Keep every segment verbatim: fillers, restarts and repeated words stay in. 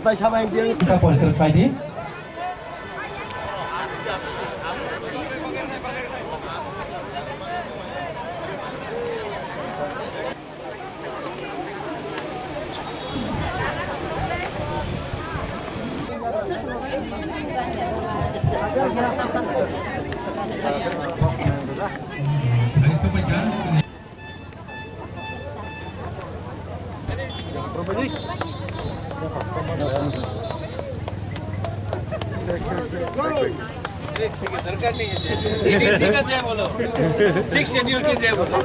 Kisa porisor khlai di. ADC का जय बोलो, सिक्स शेड्यूल की जय बोलो।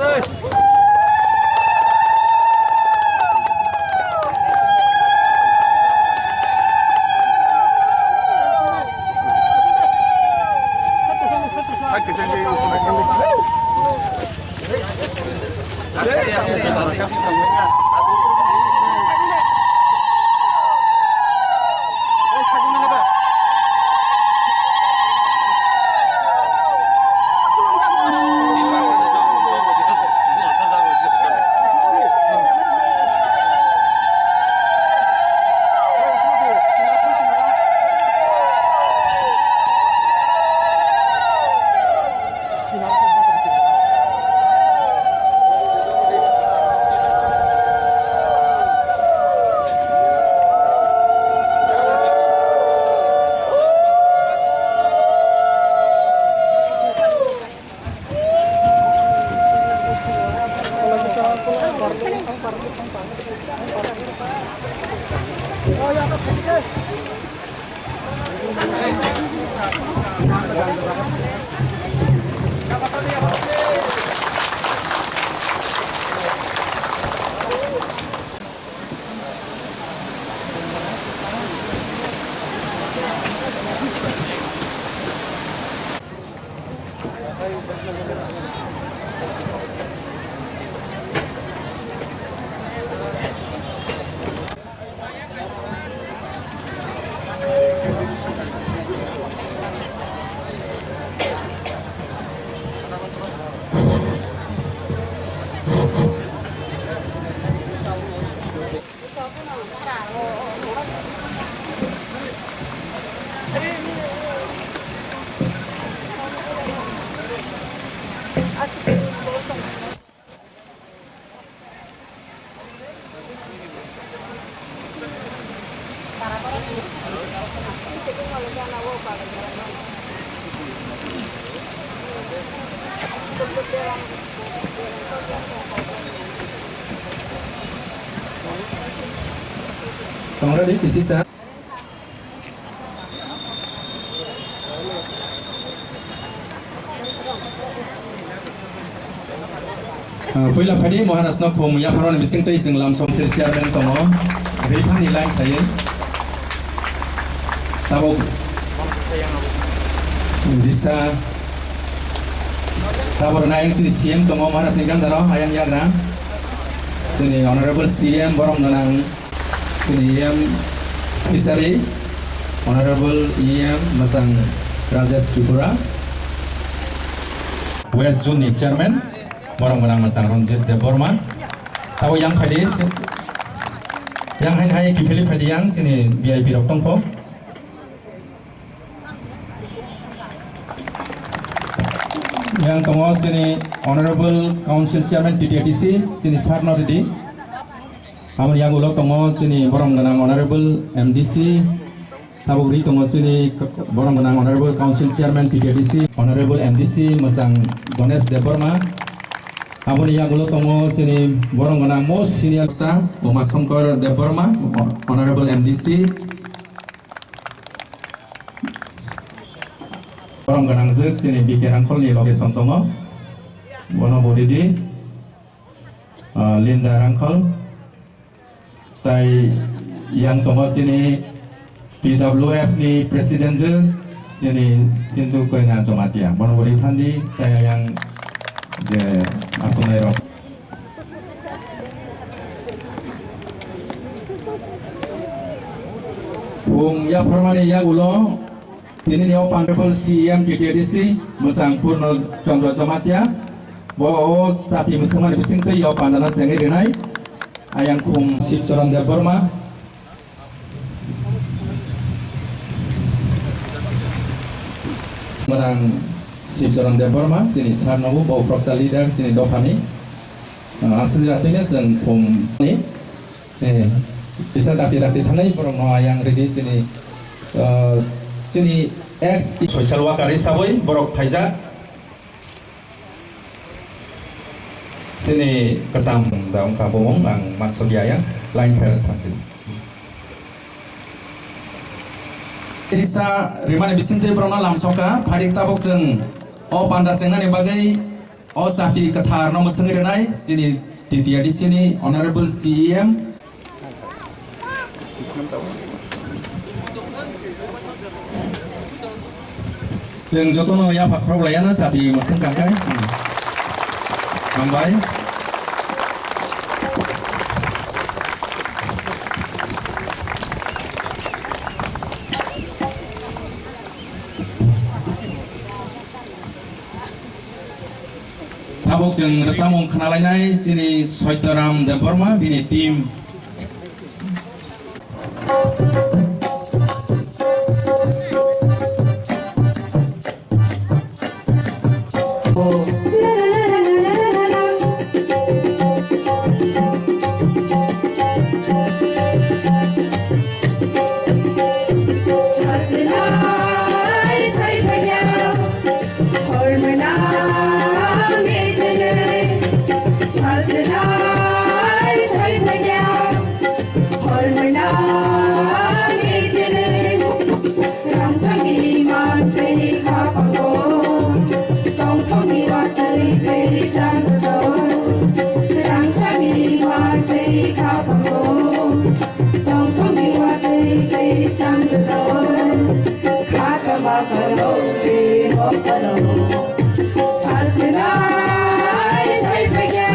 Tong ready, kisi sa. Ah, puila phadi Maharaj no khum yapharmani bising tei chwng lamsong sir chairman tongo. Rithani line khlaiwi. Tabuk risa. Tabuk nai chini C M tongo Maharaj ni gandaro ayang yagra. Chini honorable C M borom gwnang. Chini E M Fishery, Honorable E M Mwchang Rajesh Tripura, West Zone ni Chairman, borom gwnang Mwchang Ranjit Debbarma, tabo yang phaidi, yang hai hai kiphilwi phaidi yang chini V I P rok tongkho. Yang tongo chini Honorable Council Chairman T T A D C, chini Sir no ridi. Aboni yagulo tongo chini borom gwnang Honorable M D C, tabuk ri tongo chini borom gwnang Honorable Council Chairman T T A D C, Honorable M D C Mwchang Ganesh Debbarma. Aboni yagulo tongo chini borom gwnang most senior sa Uma Shankar Debbarma, Honorable M D C. Borom gwnang jwk chini B K Rangkhol ni location tongo. Bono bo ridi, ah, Linda Rangkhol. Tai yang tongo chini P W F ni President jwk chini Sindhu Koina Jamatia. Bono bo rithandi tai yang je asongnai rok. Bung yapharmani yagulo tini ni o Honorable C E M T T A D C Mwchang Purno Chandra Jamatia, bo o chati mwswkmani bisingtwi o pandana chengwi rinai ayang khum Sibcharan Debbarma. Manang Sibcharan Debbarma, chini sir nogo, bo khoroksa leader, chini dophani. Ah, aswk jora twino chwng khum ni, eh, kisa dakti dakti thangnai borok no ayang ridi chini, ah, chini ex social worker hisabai borok phaijak. Chini kwcham da wngkha bumung, ang mansukya yang line pher thangsi. Risa rimani bisingtwi borokno lamsokha, phaidi tabuk chwng o panda chengnani bagwi o chati kwtharno mwswngwi rwnai chini T T A D C ni Honorable C E M. Chwng jotono yapha khorok laiyana chati mwswng kangkhe. Hambai. Tabuk chwng rwchapmung khwnalainai chini Saityaram Debbarma bini team. Rangchakni mantwi khapango, tongthokni watwi twi changdo. Rangchakni mantwi khapango, tongthokni watwi twi changdo. Khakama kolok twi mokolo, salsenai sai phaiya.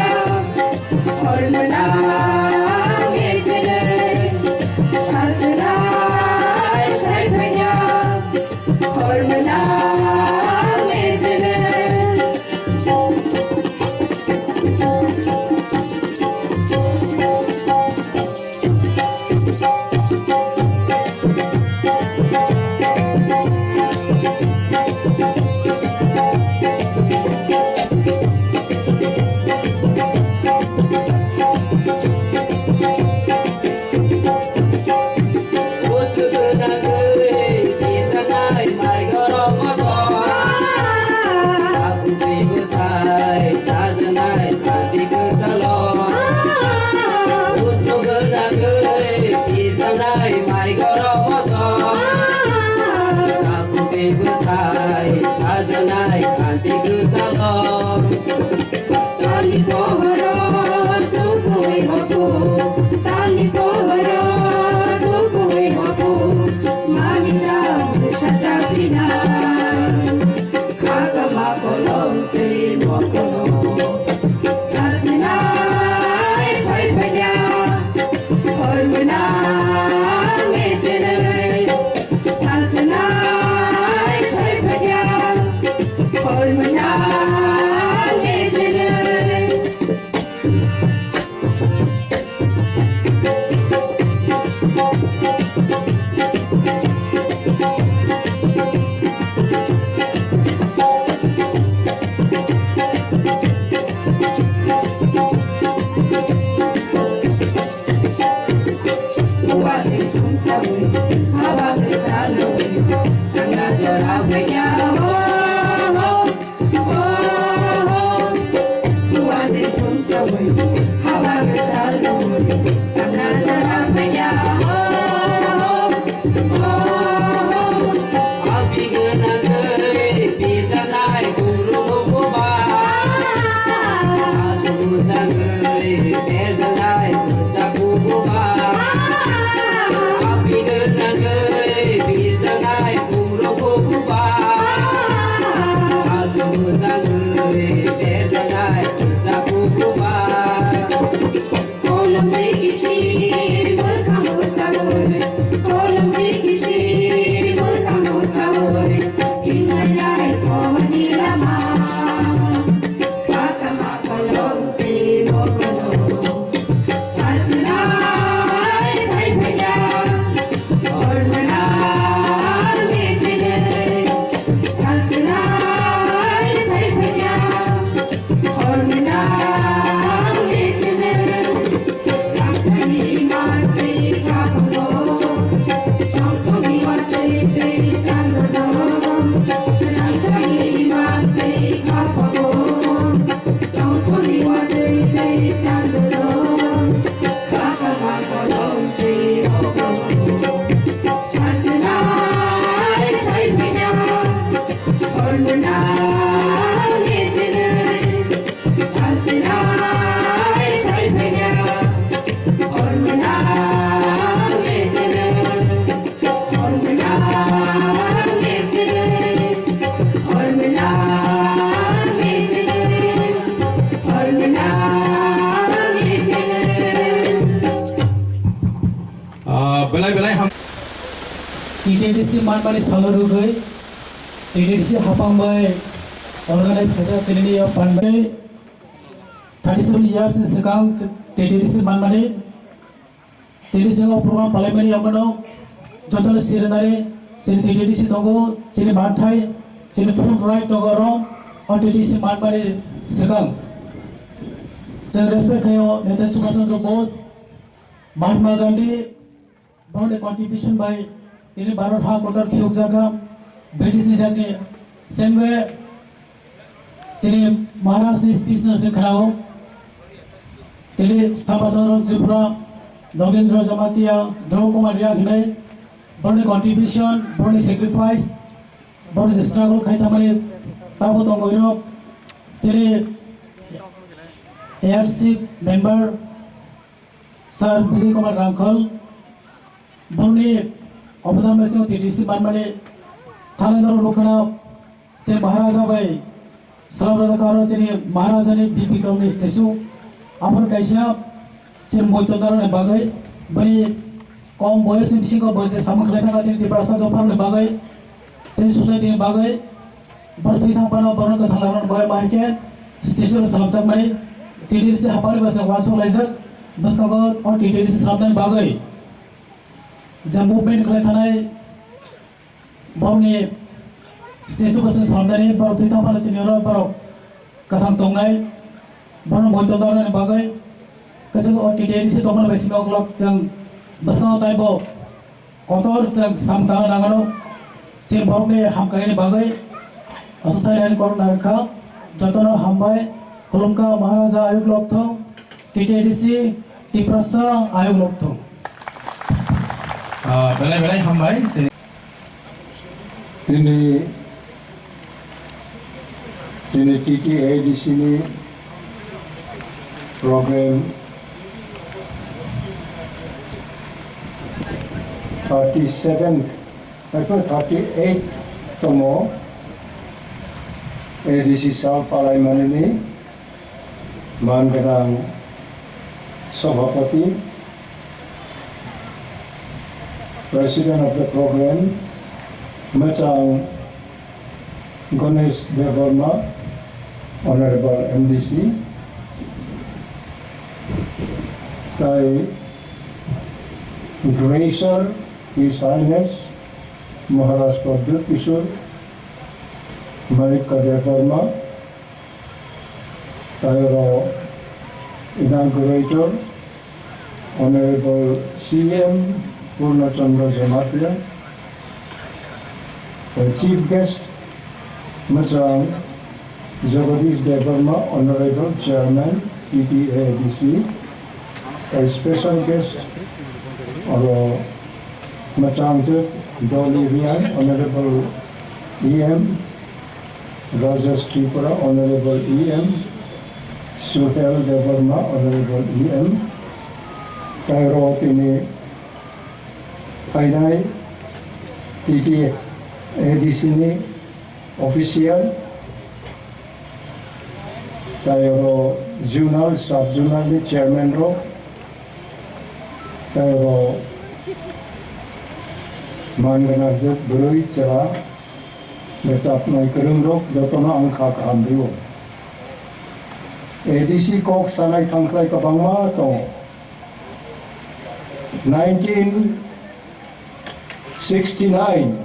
Tani pohoro tukuwi hopu, tani pohoro tukuwi hopu, manila sacha pina, khakama kolom tei mokolo, sachina sai panya, hormona mechene, sachina sai panya. Ah, belai belai ham. T T D C manmani salo rwgwi T T D C hapang bai organize khaijak tini yo panbai thirty seven years ni swkang T T D C manmani tini jwngo program palaimani yokno jotono sirinani chini T T D C tongo, chini manthai, chini front right tongo oro o T T D C manmani swkang. Chwng respect khaio Netaji Subhash Chandra Bose, Mahatma Gandhi, borokni contribution bai tini Bharat ha kotor phiyokjak kha, British ni jagni same way chini Maharaj ni speech no se khnao. Tini Sambhasanchara Tripura, Nagendra Jamatia, Dhruv Kumar Reang hinwi borokni contribution, borokni sacrifice, borokni struggle khai thangmani tabo tongwi rok chini A R C member Sir Bijay Kumar Rangkhal, boni obodan bai chwng T T D C manmani thani norok nukha na, chini Maharaja bai salam rwjak kha oro chini Maharaja ni Bir Bikram ni statue. Aboni kaisa chini moito dara ni bagwi, bini kom boyos ni bisingo bo je samung khlai thangkha chini Tiprasa dopha ni bagwi, chini society ni bagwi. Bo thwi thang phano borokno kwthang laimani bagwi ma hinkhe statue rok swnamjakmani T T D C hapharni bai se uansuk laijak. Bwskango o T T D C swnamnani bagwi je movement khlai thanai borokni statue bo se swnamnani, borok thwi thang phano chini oro borok kwthang tongnai. Bono moito darnani bagwi kwchwng o T T D C tongmani bai simi uklok chwng bwskango taibo kotor chwng samung tangna nango. Chini borokni hamkraini bagwi aswk sai laini korokna rwkha. Jotono hambai, khulumkha, Maharaja ayuk lokthung, T T D C, Tiprasa ayuk lokthung. Ah, belai belai hambai chini. Tini, tini T T A D C ni program thirty seventh, thirty eight tomo A D C sal palai manini man gwnang Sabhapati, President of the program, Mwchang Ganesh Debbarma, Honorable M D C, tai Gracer, His Highness Maharaj Pradyut Kishore Manikya Debbarma, tai oro inaugurator, Honorable C M Purna Chandra Jamatia, the Chief Guest, Mwchang Jagadish Debbarma, Honorable Chairman, T T A D C, a special guest, oro Mwchang Jagadish Debbarma, Honorable E M, Rajesh Tripura, Honorable E M, Suhel Debbarma, Honorable E M, tai oro tini phainai T T A D C ni official, tai oro zonal, sub zonal ni chairman rok, tai oro man gwnang je bwrwi chwla, rwchapnai kwrwngrok jotono ang kha kaham rio. A D C kok sanai thangkhlai kwbangma tongo. Nineteen sixty nine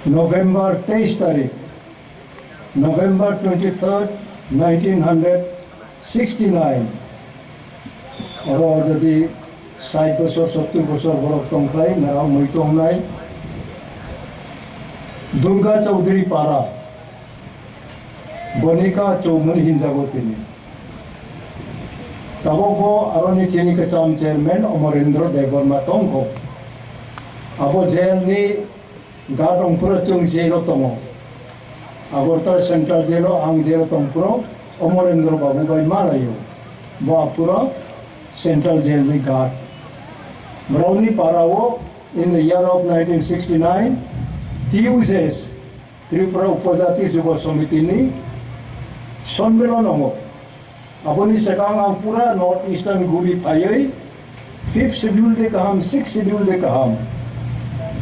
November teis tarik November twenty-third, nineteen hundred sixty-nine. Oro jodi sait bosor, sottur bosor borok tongkhlai, narao mui tongnai. Durga Chaudhary Para, Bonika Chowmani hinjago tini. Tabok bo aroni chini kwcham chairman Amarendra Debbarma tongkho. Abo jail ni guard ongphuru chwng jail o tongo. Agartala Central Jail o ang jail o tongphuru Amarendra Babu bai malaio. Bo aphuru Central Jail ni guard. Borokni para o in the year of nineteen sixty-nine, T U J S, Tripura Upajati Jubo Samiti ni Sonmilon tongo. Aboni swkang ang pura North Eastern guri phaiwi fifth schedule de kaham, sixth schedule de kaham,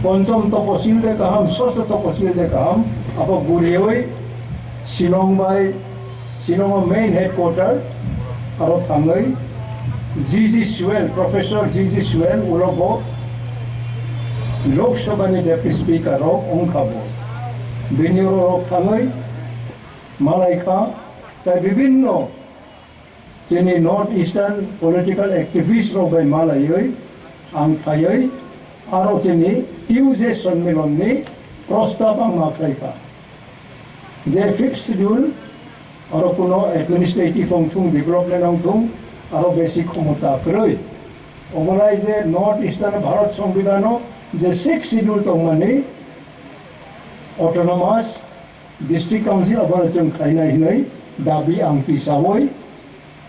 ponchom toposil de kaham, sosto toposil de kaham, abo guriwi Shillong bai, Shillong o main headquarter aro thangwi G G Swell, Professor G G Swell ulo bo Lok Sabha ni Deputy Speaker rok wngkha bo. Bini oro rok thangwi malaikha, tai bibinno chini North Eastern political activist rok bai malaiwi ang phaiwi aro chini T U J Sonmilon ni prostab ang ma khlaikha. Je fifth schedule aro kuno administrative wngthung, development wngthung, aro basic khomota kwrwi. Obolai je North Eastern Bharat Songbidan o je sixth schedule tongmani autonomous District Council abono chwng khlainai hinwi dabi ang tisawi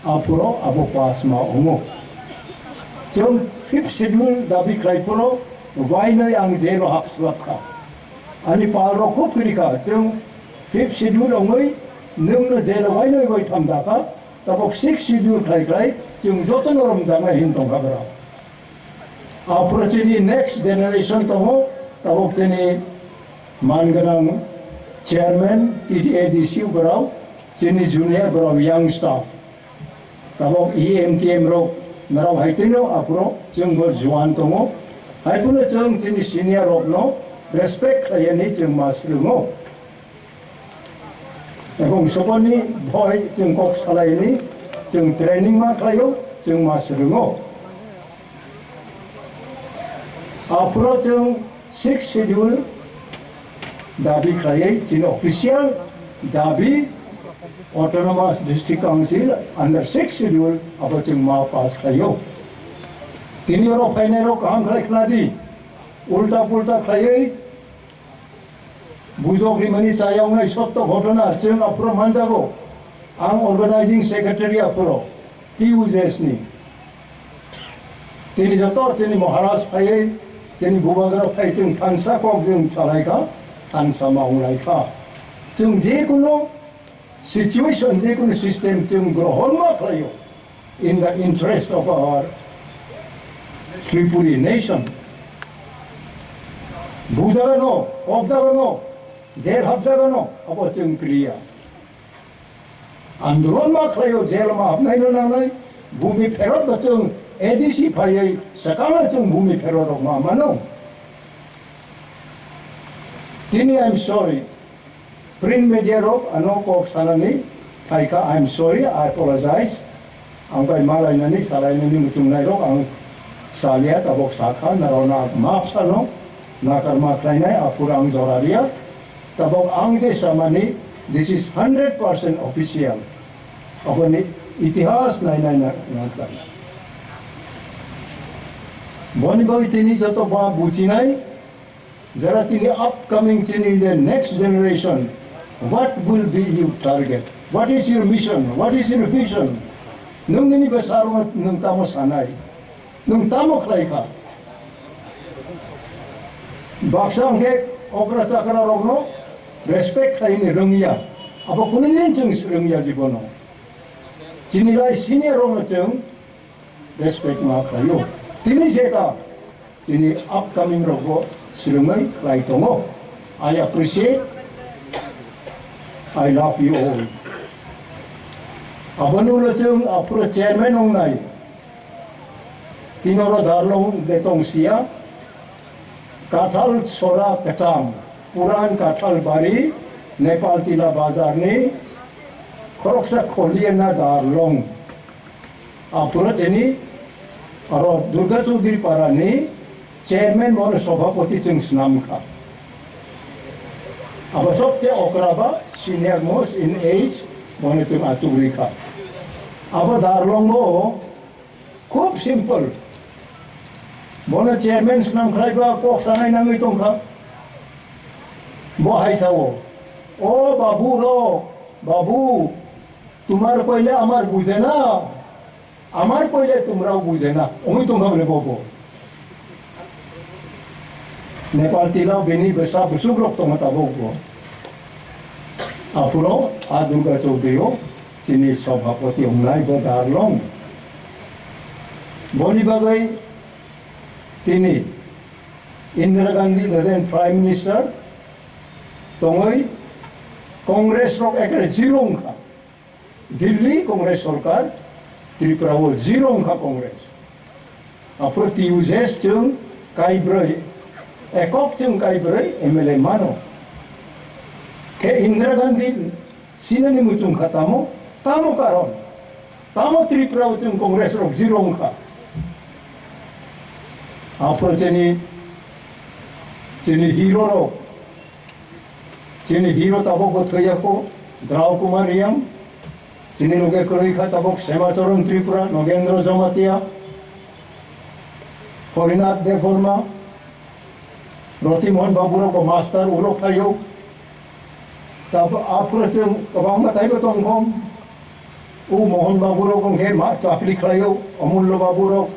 aphuru abo pass ma wngo. Chwng fifth schedule dabi khlai phuru wainwi ang jail o hapslap kha. Ani pal rok khub kwrwi kha, chwng fifth schedule wngwi nwngno jail o wainwi waitham da kha, tabok sixth schedule khlai khlai chwng jotono romjaknai hin tong kha borok. Aphuru chini next generation tongo, tabok chini man gwnang chairman, T T A D C borok, chini junior borok, young staff. Tabok E M T M rok, narok hai tino aphuru chwng bo juan tongo. Hai phano chwng chini senior rokno respect khlaiyani chwng ma swrwngo. Ebong soboni bhoi chwng kok salaini chwng training ma khlaio, chwng ma swrwngo. Aphuru chwng sixth schedule dabi khlaiwi chini official dabi Autonomous District Council under sixth schedule abo chwng ma pass khlaio. Tini oro phainairok kaham khlai khnadi, ulta pulta khlaiwi bujok rimani chayoknai sotto ghotona chwng aphuru manjago. Ang organizing secretary aphuru T U J S ni. Tini joto chini Maharaj phaiwi, chini Bubagra phai chwng thansa kok chwng salai kha, thansa ma wnglai kha. Chwng je kunu situation, je kunu system chwng grohon ma khlaio in the interest of our Tripuri nation. Bujagano, kokjagano, jail hapjagano, abo chwng kriya. Andolon ma khlaio, jail ma hapnaino nangnai, bumi pherot bo chwng A D C phaiwi swkangno chwng bumi pherot rok ma mano. Tini I'm sorry, print media rok ano kok sanani phaikha, I'm sorry, I apologize. Ang bai malainani salainani muchungnai rok ang salia, tabok sakha, narona map sano, nakar ma khlainai, aphuru ang jora ria. Tabok ang je samani, this is hundred percent official. Aboni itihas nai nai na, na, na. Boni bagwi tini joto ba buchinai, jara tini upcoming tini the next generation, what will be your target? What is your mission? What is your vision? Nwng nini bwsarokno nwng tamo sanai? Nwng tamo khlai kha? Baksa hwnkhe okra chakra rokno respect khlaini rwngya. Abo kunu din chwng rwngya jibono. Chini lai senior rokno chwng respect ma khlaio. Tini jeta, tini upcoming rokbo swrwngwi khlai tongo. I appreciate, I love you all. Aboni ulo chwng aphuru chairman wngnai. Tinoro darlong de tong siya. Kathal sora kacham, puran kathal bari, Nepal Tila Bazar ni khoroksa kholiya na Darlong. Aphuru chini aro Durga Chaudhary Para ni chairman bono sobhapoti chwng swnam kha. Abo sobse okra ba senior most in age bono chwng achuk ri kha. Abo Darlong o Khub simple. Bono chairman swnam khlai ba kok sanai nangwi tongkha. Bo hai sao, "O babu ro, babu, tumar koile amar buje na, amar koile tumrao buje na," wngwi tongkha bole bo bo. Nepal Tila o bini bwsa bwswk rok tongo tabuk bo. Aphuru a Durga Chaudhary o chini sobhapoti wngnai bo Darlong. Boni bagwi tini Indira Gandhi the then Prime Minister tongwi Congress rok ekre zero wngkha. Delhi Congress sorkar, Tripura o zero wngkha Congress. Aphuru T U J S chwng kaibrwi, ekok chwng kaibrwi M L A mano. Khe Indira Gandhi sinani muchung kha tamo, tamo karon, tamo Tripura o chwng Congress rok zero wngkha. Aphuru chini, chini hero rok, chini hero tabuk bo thwiya kho, Drau Kumar Riyang, chini loge kwrwi kha tabuk Semacharan Tripura, Nogendra Jamatia, Horinath Debbarma, Roti Mohan Babu rok bo master ulo khlaio. Tabuk aphuru chwng kwbangma taibo tongkho. O Mohan Babu rok wngkhe ma chakri khlaio, Amullo Babu rok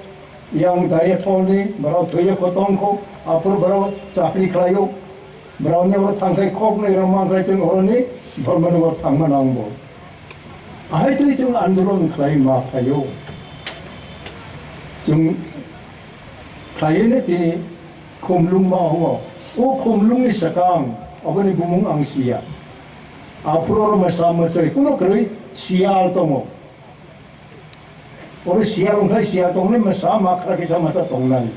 yang Dariathol ni borok thwiya kho tongkho, aphuru borok chakri khlaio. Borok ni oro thangkhai khok nai rok mankhlai chwng oro ni Dharmanagar thangma nangbo. Ahai twi chwng andolon khlai ma phaio. Chwng khlaiwi ne tini khumlung ma wngo. O khumlung ni swkang aboni bumung ang siya. Aphuru oro mwsa mwswi kuno kwrwi siyal tongo. Oro siyal wngkha, siyal tongnai mwsa makra kisa masa tongnai.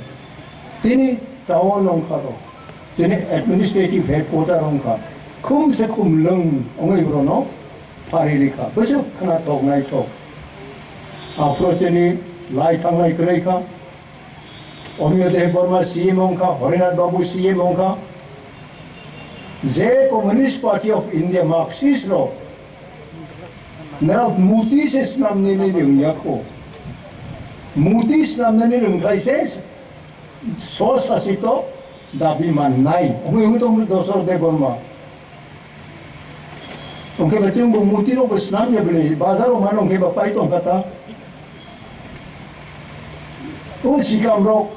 Tini town wngkha ro. Tini administrative headquarter wngkha. Khum se khum lwng wngwi borokno phari rikha. Bwswk khwnathok naithok. Aphuru chini lai thangnai kwrwi kha. Omiyo Debbarma C M wngkha, Horinath Babu C M wngkha. Je Communist Party of India Marxist rok Norok muti se snamnani rwngya kho. Muti snamnani rwngkhlai se swsasito dabi mannai. Omo wngwi tongmani Dosor Debbarma. Hwnkhe ba chwngbo muti rokbo snamya bwle, bazaro mano hwnkhe ba pai tongkha ta. O sikam rok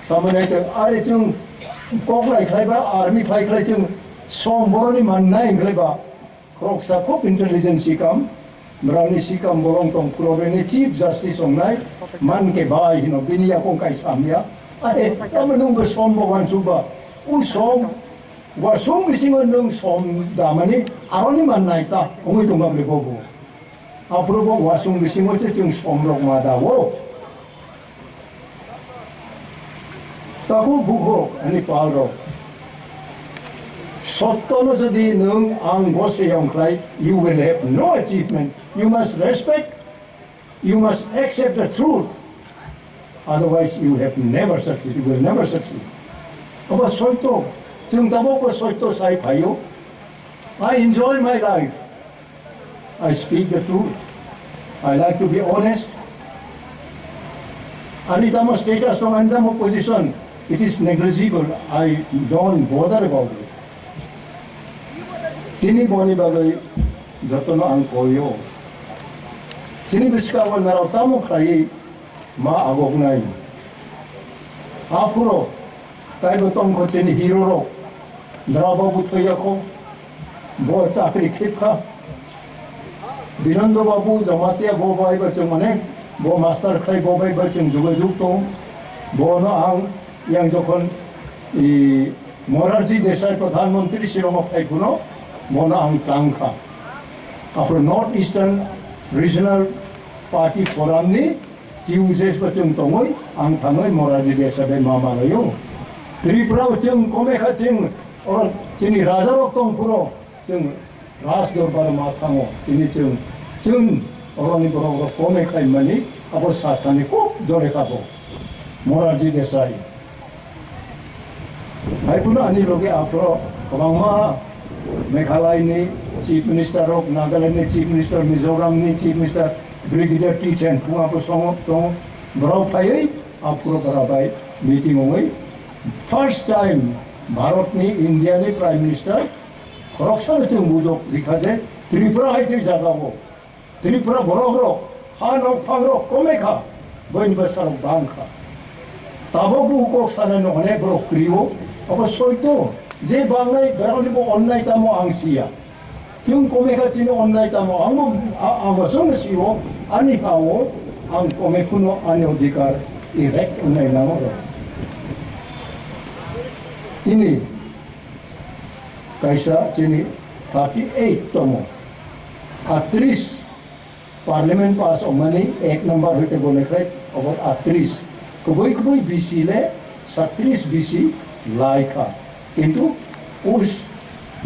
samani hai tong, are chwng kok lai khlai ba, army phai khlai chwng som boroni mannai hwnkhlai ba. Khoroksa khub intelligent sikam, brani sikam borong tong phuru bini Chief Justice wngnai, man khe bai hino bini yakung kai samya. Are, tamo nwng bo som bo wansuk ba, u som, wasung bisingo nwng som damani aroni mannai ta, wngwi tongma bwle bobo. Aphuru bo wasung bisingo se chwng som rok ma da o. Takhuk bukhuk ani pal rok. Sotto no jodi nwng ang gose yong khlai, you will have no achievement. You must respect, you must accept the truth. Otherwise, you have never succeed, you will never succeed. Abo soito, chwng tabok bo soito sai phaio. I enjoy my life. I speak the truth. I like to be honest. Ani tamo status tong, ani tamo position, it is negligible. I don't bother about it. Tini boni bagwi jotono ang koyo. Tini bwskango narok tamo khlaiwi ma agoknai. Aphuru taibo tongkho chini hero rok. Dra Babu thwiya kho. Bo chakri khip kha. Binando Babu Jamatia bo bai ba chwng mane bo master khlai bo bai ba chwng jugajug tong. Bono ang yang jokhon i Morarji Desai Pradhan Mantri silongo phai phuno bono ang tang kha. Aphuru North Eastern Regional Party Forum ni T U J S bo chwng tongwi, ang thangwi Morarji Desai bai ma malaio. Tripura o chwng komekha chwng oro chini raja rok tong phuro, Chwng Raj Dorbar ma thango, tini chwng, chwng oroni borok rok komai khai mani abo sa thani kok jore kha bo. Morarji Desai. Hai phano ani loge aphro kwbangma Meghalaya ni Chief Minister rok, Nagaland ni Chief Minister, Mizoram ni Chief Minister, Brigadier T Thenphung abo songo tongo. Borok phaiwi aphro bara bai meeting wngwi first time Bharat ni, India ni Prime Minister khoroksa no chwng bujok rikha je Tripura hai twi jaga o. Tripura borok rok, ha nok phang rok komai kha, boini bwsa rok bang kha. Tabok bo kok sanai no hwnwi borok kwrwi o, abo soito, je bangnai borok ni bo onnai tamo ang siya. Chwng komai kha chini onnai tamo, ang bo, a-, ang bo chwng sio, ani ha o, ang komai phano ani odhikar erect wngnai nango rok. Tini kaisa chini thirty eight tongo, atris Parliament pass wngmani ek number hoite bo lekhai obo atris. Kubui kubui B C le satris B C lai kha. Kintu us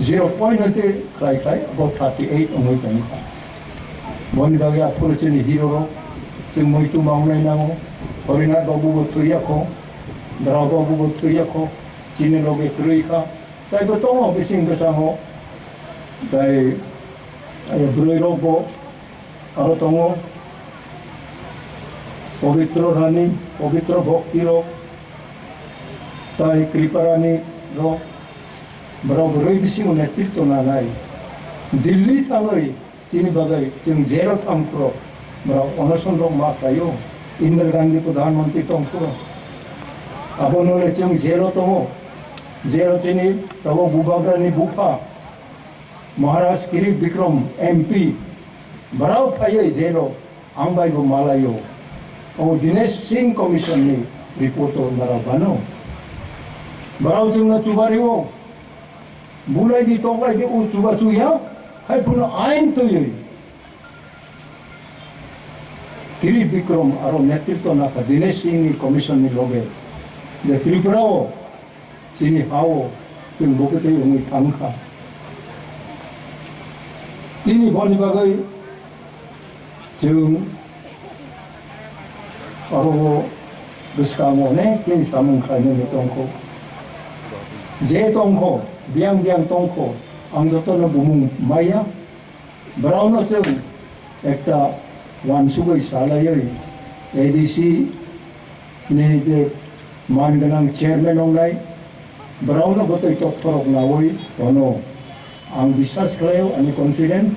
zero point hoite khlai khlai abo thirty eight wngwi tong kha. Boni bagwi aphuru chini hero rok chwng muitu mangnai nango. Horinath babu bo thwiya kho, Drao babu bo thwiya kho, chini loge kwrwi kha. Tai bo tongo bising bwskango. Tai, eh, bwrwi rok bo aro tongo, Pabitra Rani, Pabitra Bhakti rok, tai Kripa Rani rok, borok bwrwi bisingo netritw nanai. Delhi thangwi chini bagwi chwng jero thangphuru borok onoson rok ma khlaio. Indira Gandhi Pradhan Mantri tongphuru abono le chwng jero tongo. Jero chini tabuk Bubagrani bupha Maharaj Kirit Bikram M P, borok phaiwi jero ang bai bo malaio. O Dinesh Singh Commission ni report o norok bano. Borok chwngno chubario. Bulai di, toklai di, o chuba chuya. Hai phano ain twiwi. Kirit Bikram aro netritw nakha Dinesh Singh ni commission ni loge. Je Tripura o chini ha-o chwng bo kwtwi wngwi thang kha. Tini boni bagwi chwng aro o bwskango onek chini samung khlainani tongkho. Je tongkho, biyang biyang tongkho, ang jotono bumung maya. Borokno chwng ekta uansugwi salaiwi A D C ni je man gwnang chairman wngnai, borokno bwtwi tokthorok naui tono. Ang biswas khlaio, ani confidence.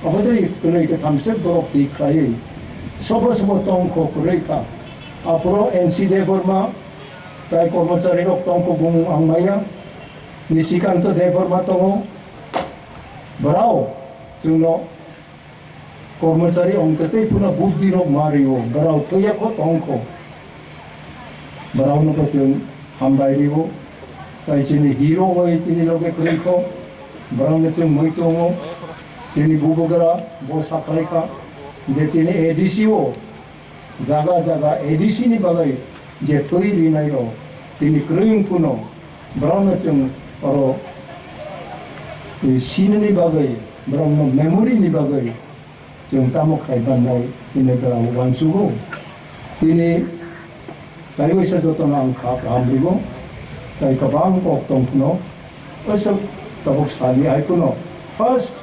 Abo tei kwnwi kwtham se borok twi khlaiwi sobo sobo tongkho kwrwi kha. Aphuru N C Debbarma tai kormochari rok tongkho bumung ang maya. Nishikanta Debbarma tongo. Borok chwngno kormochari wngtwi tei phano buddhi rok ma rio, borok thwiya kho tong kho. Borokno bo chwng hambai rio, tai chini hero bai tini loge kwrwi kho. Borokno chwng mui tongo, chini bubagra bo sakhlai kha je chini A D C o jaga jaga A D C ni bagwi je thwi rinai rok tini kwrwi wng phano borokno chwng oro sinini bagwi, borokno memory ni bagwi chwng tamo khai bannai tini borok uansugo. Tini kaiwisa jotono ang kha kaham rigo, tai kwbang kok tong phano, aswk tabuk sadi hai phano first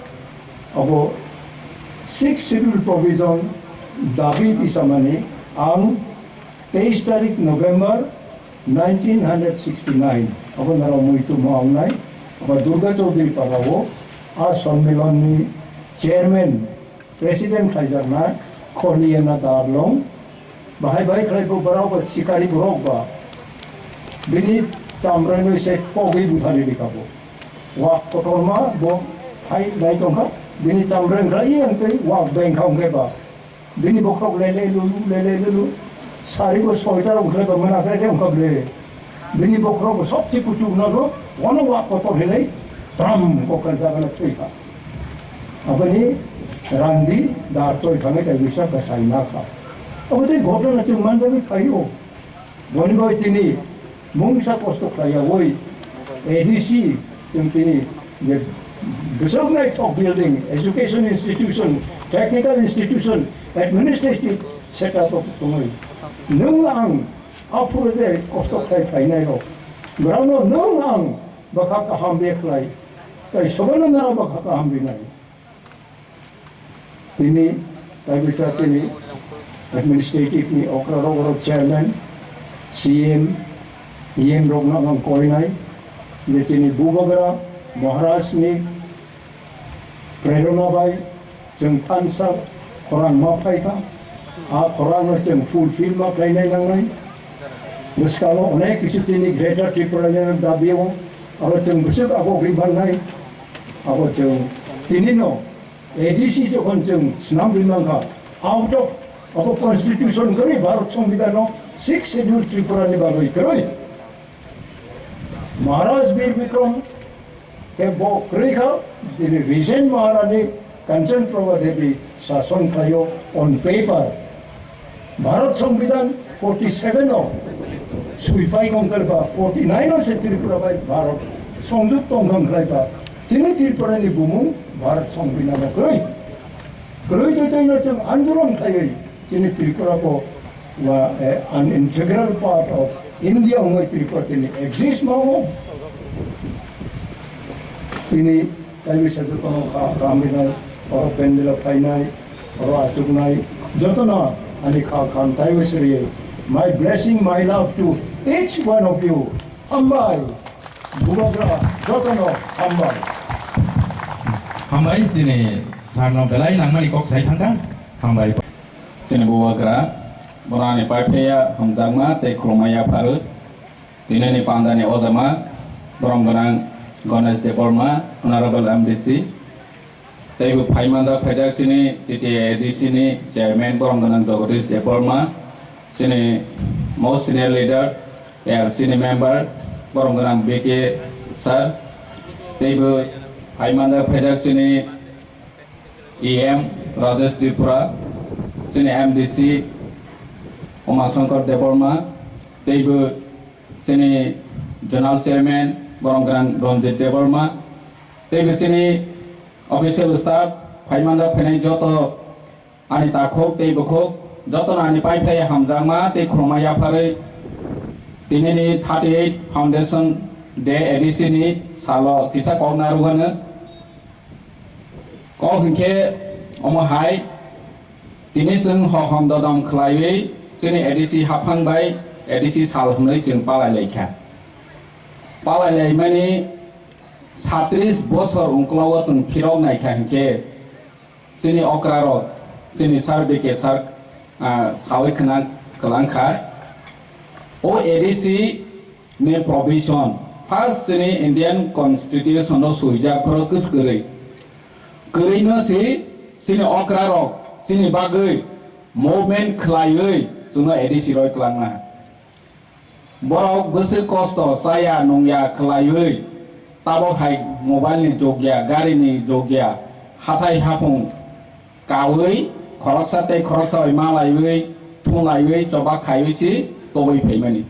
abo Sixth Schedule provision dabi tisamani ang teis tarik November nineteen hundred sixty-nine abo naro muitu ma wngnai abo Durga Chaudhary Parao a Sonmilon ni chairman, president khaijakna Kholiana Darlong. Bahai bahai khlai bo borok ba sikari borok ba. Bini chamrai noi se kogwi buthari rikha bo. Wak kotorma bo hai bai tongkha. Bini chamrai wngkha i ang tei wak bengkha wngkhe ba. Bini bokhorok lele lulu lele lulu. Sari bo soita wngkhe ba mana khe wngkha ble. Bini bokhorok bo sobse kuchuk nago. Ono wak kotor hinwi tram kokal jagana thwikha. Aboni randi dar choi thangwi tai bisa bwsai nakha. Abo tei ghotona chwng manjagwi phaio. Boni bai tini mungsa kosto khlaiyawi A D C chwng tini je Bwswk naithok building, education institution, technical institution, administrative setup of tongwi. Nwng ang aphuru je kosto khai phainai rok. Borokno nwng ang bwkha kaham bai khlai. Tai sobono nara bwkha kaham rinai. Tini, taibisa tini administrative ni okra rok, rok chairman, C M, E M rok no ang koinai, je tini Bubagra Maharaj ni prerona bai chwng thansa khorang ma phai kha, a khorang no chwng fulfill ma khlainai nangnai. Bwskango onek kisu tini Greater Tripura ni dabi o, aro chwng bwswk abo ri mannai, abo chwng tini no A D C jokhon chwng swnam ri mankha, out of abo constitution kwrwi Bharat Songbidan no sixth schedule Tripura ni bagwi kwrwi. Maharaj Bir Bikram khe bo kwrwi kha, tini Regent Maharani Kanchan Prabha Devi sason khlaio on paper. Bharat Songbidan forty seven o swipai kongkar ba, forty nine o se Tripura bai Bharat songjukto wngkha khlai ba. Chini Tripura ni bumung Bharat Songbidan o kwrwi. Kwrwi twi twi no chwng andolon khaiwi chini Tripura bo wa, eh, an integral part of India wngwi Tripura tini exist ma o. Tini taiwi sajwk kono kha, kha hamrinai, oro pandal o phainai, oro achuknai, jotono ani kha khan taiwi sriwi. My blessing, my love to each one of you. Hambai. Bubagra jotono hambai. Hambai, chini sir no belai nangmani kok sai thangkha. Hambai. Chini Bubagra, borok ani pai phaiya hamjakma tei khulumma yapharwi. Tinini pandani ojama, borom gwnang Ganesh Debbarma, Honorable M D C. Teibo phaimanda phaijak chini T T A A D C ni chairman, borom gwnang Jagadish Debbarma, chini most senior leader, A R C ni member, borom gwnang B K sir. Teibo phaimanda phaijak chini E M Rajesh Tripura, chini M D C Uma Shankar Debbarma, teibo chini General Chairman, borom gwnang Ranjit Debbarma, teibo chini official staff, phaimanda phainai joto ani takhuk tei bukhuk, jotono ani pai phai hamjakma tei khulumma yapharwi tinini thirty eight Foundation Day A D C ni salo kisa kok narwkano. Kok hinkhe omo hai, tini chwng hohom dodom khlaiwi chini A D C haphang bai A D C sal hwnwi chwng palai laikha. Palai laimani satris bosor ungklogo chwng phirok naikha hinkhe chini okrarok, chini sir B K sir, ah, sawi khna kwlangkha. O A D C ni provision, first chini Indian Constitution o swijak phoro kwskwrwi. Kwrwino si chini okrarok chini bagwi movement khlaiwi chwngno A D C roi kwlangna. Borok bwswk kosto chaya nungya khlaiwi tabok hai mobile ni jogya, gari ni jogya, hathai haphung kawi khoroksa tei khoroksa bai malaiwi thunglaiwi choba khaiwi si tobwi phaimani.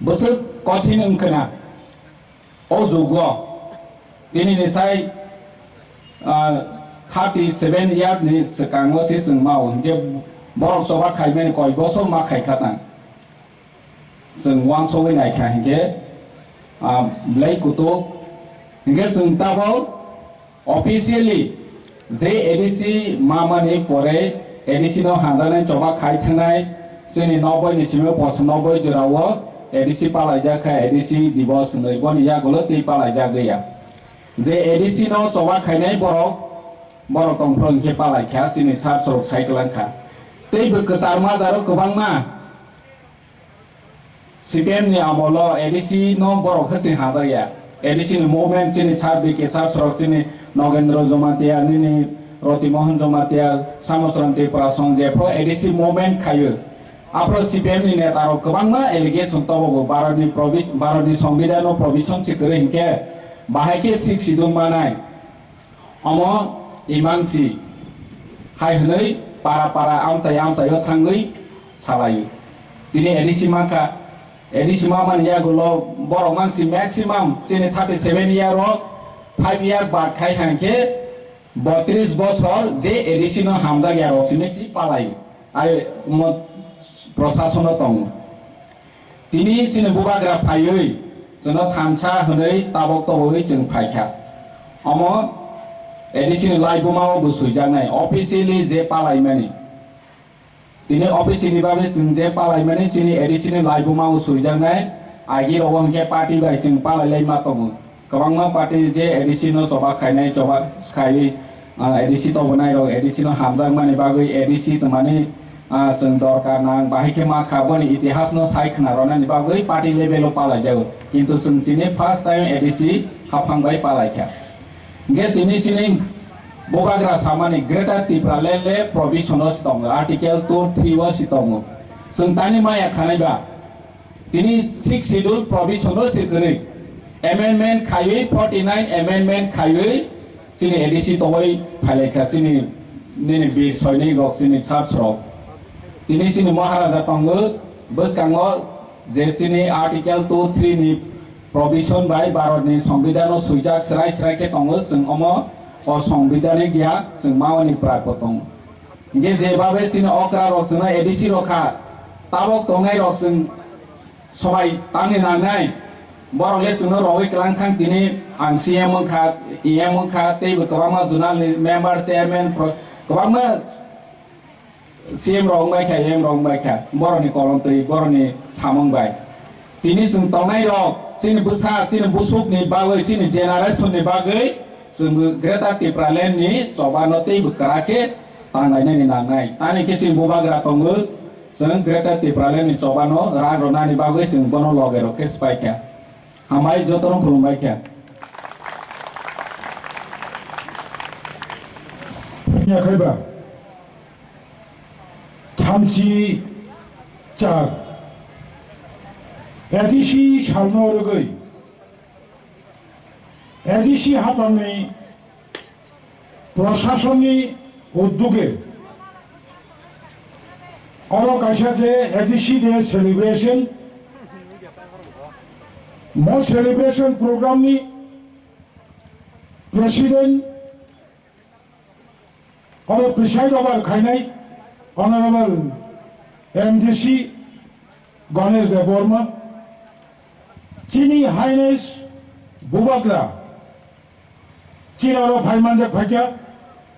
Bwswk kothin wngkhwna o jugo. Tinini sai, ah, thirty seven year ni swkango se chwng mao, hinkhe borok choba khaimani koi bosor ma khaikha tang. Chwng uansugwi naikha hinkhe, ah, belai kutuk. Hinkhe chwng tabok officially je A D C mamani pore A D C no hanjaknai choba khai thangnai, chini noboi ni simi poso noboi jorao A D C palaijak kha, A D C Divas hinwi boni yagulo tei palaijak ya. Je A D C no choba khainai borok, borok tongphuru hinkhe palai kha, chini sir sorok sai kwlang kha. Tei bo kwchar majaro kwbangma C P M ni amolo A D C no borok khe chini hajak ya. A D C ni movement chini sir B K sir sorok chini Nogendra Jamatia, nini Roti Mohan Jamatia, Samochran Tripura song jephru A D C movement khaio. Aphro C P M ni neta rok kwbangma allegation tobogo Bharat ni provi-, Bharat ni Songbidan no provision se kwrwi hinkhe bahai khe sixth schedule manai. Omo imang si hai hwnwi para para amchai amchaio thangwi salaio. Tini A D C mankha, A D C mamani yagulo borok mangsi maximum chini thirty seven year o five year bar khai hangkhe botris bosor je A D C no hamjak ya rosini ti palai ai mo prosasono tongo. Tini chini bubagra phaiwi chwngno thansa hwnwi tabok tobogwi chwng phaikha. Omo A D C ni laibuma o bo swijaknai officially je palaimani. Tini office ni bagwi chwng je palaimani chini A D C ni laibuma o swijaknai, agi rogo hwnkhe party bai chwng palai lai ma tongo. Kwbangma party je A D C no choba khainai, choba khai, ah, A D C tobonai rok A D C no hamjakmani bagwi A D C tongmani, ah, chwng dorkar nang bahai khe ma kha, boni itihas no sai khna rwnani bagwi party level o palai jago. Kintu chwng chini first time A D C haphang bai palai kha. Hingke tini chini bubagra samani Greater Tipraland le provision o si tongo, Article two three o si tongo. Chwng tani maya khanai ba, tini Sixth Schedule provision o si kwrwi amendment khaiwi, forty nine amendment khaiwi chini A D C towoi phailai kha chini nini bir soinik rok chini church rok. Tini chini Maharaja tongo bwskango je chini Article two three ni provision bai Bharat ni Songbidan o swijak srai srai khe tongo, chwng omo o Songbidan ni giya chwng mawani prapo tongo. Hingke je babe chini okra rok chwngno A D C rok kha, tabok tongnai rok chwng sobai tangni nangnai, borok le chwngno rogwi kwlang thang tini ang C M wngkha, E M wngkha, teibo kwbangma zonal ni member, chairman, pro-, kwbangma C M rok wngbai kha, M rok wngbai kha, borokni kolom twi, borokni samung bai. Tini chwng tongnai rok, chini bwsa, chini busuk ni bagwi, chini generation ni bagwi, chwng Greater Tipraland ni choba no teibo kwrak khe tanglainani nangnai. Tani khe chini bubagra tongo, chwng Greater Tipraland ni choba no rak rwnani bagwi chwng bono loge rok khe swpai kha. Hambai jotono khulumbai kha. Phiya khaiba. Thamchi char. A D C salno rwgwi A D C haphangni prosasonni udduge oro kaisa je A D C Day celebration, mo celebration program ni president oro preside over khainai Honorable M D C Ganesh Debbarma, chini Highness Bubagra, chini oro phai manjak phaikha,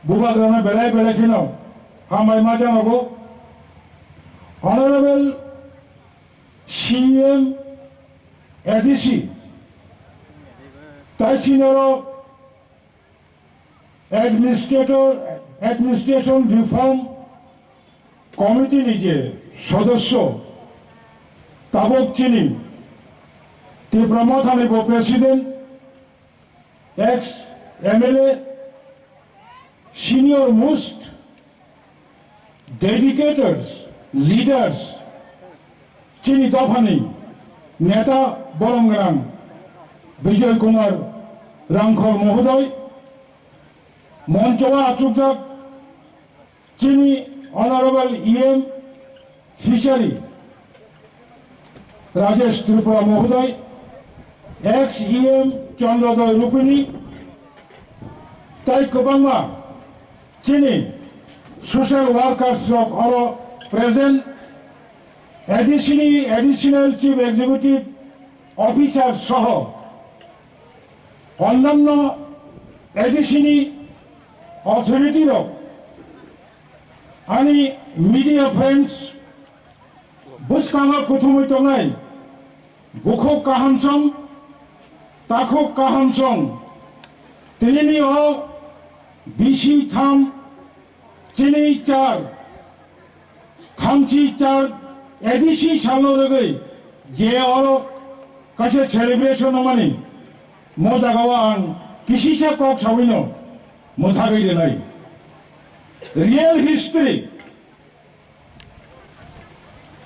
Bubagrano belai belai kheno hambai ma janogo, Honorable C M A D C, tai chini oro Administrator, Administration Reform Committee ni je sodosyo, tabok chini Tipra Motha ni bo President, ex M L A, senior most dedicators, leaders, chini dophani neta borom gwnang Bijoy Kumar Rangkhol Mohodoy, moncho o achukjak chini Honorable E M Fishery Rajesh Tripura Mohodoy, ex E M Chandrodoy Rupini, tai kwbangma chini social workers rok oro present, A D C ni Additional Chief Executive Officer soho onnanno A D C ni authority rok, ani media friends, bwskango kuthumwi tongnai bukhuk kahamsong, takhuk kahamsong, tinini o bisi tham, chini char, thamchi char A D C salno rwgwi je oro kaisa celebration wngmani, mo jagao ang kisisa kok sawino mwthagwi rwnai. Real history,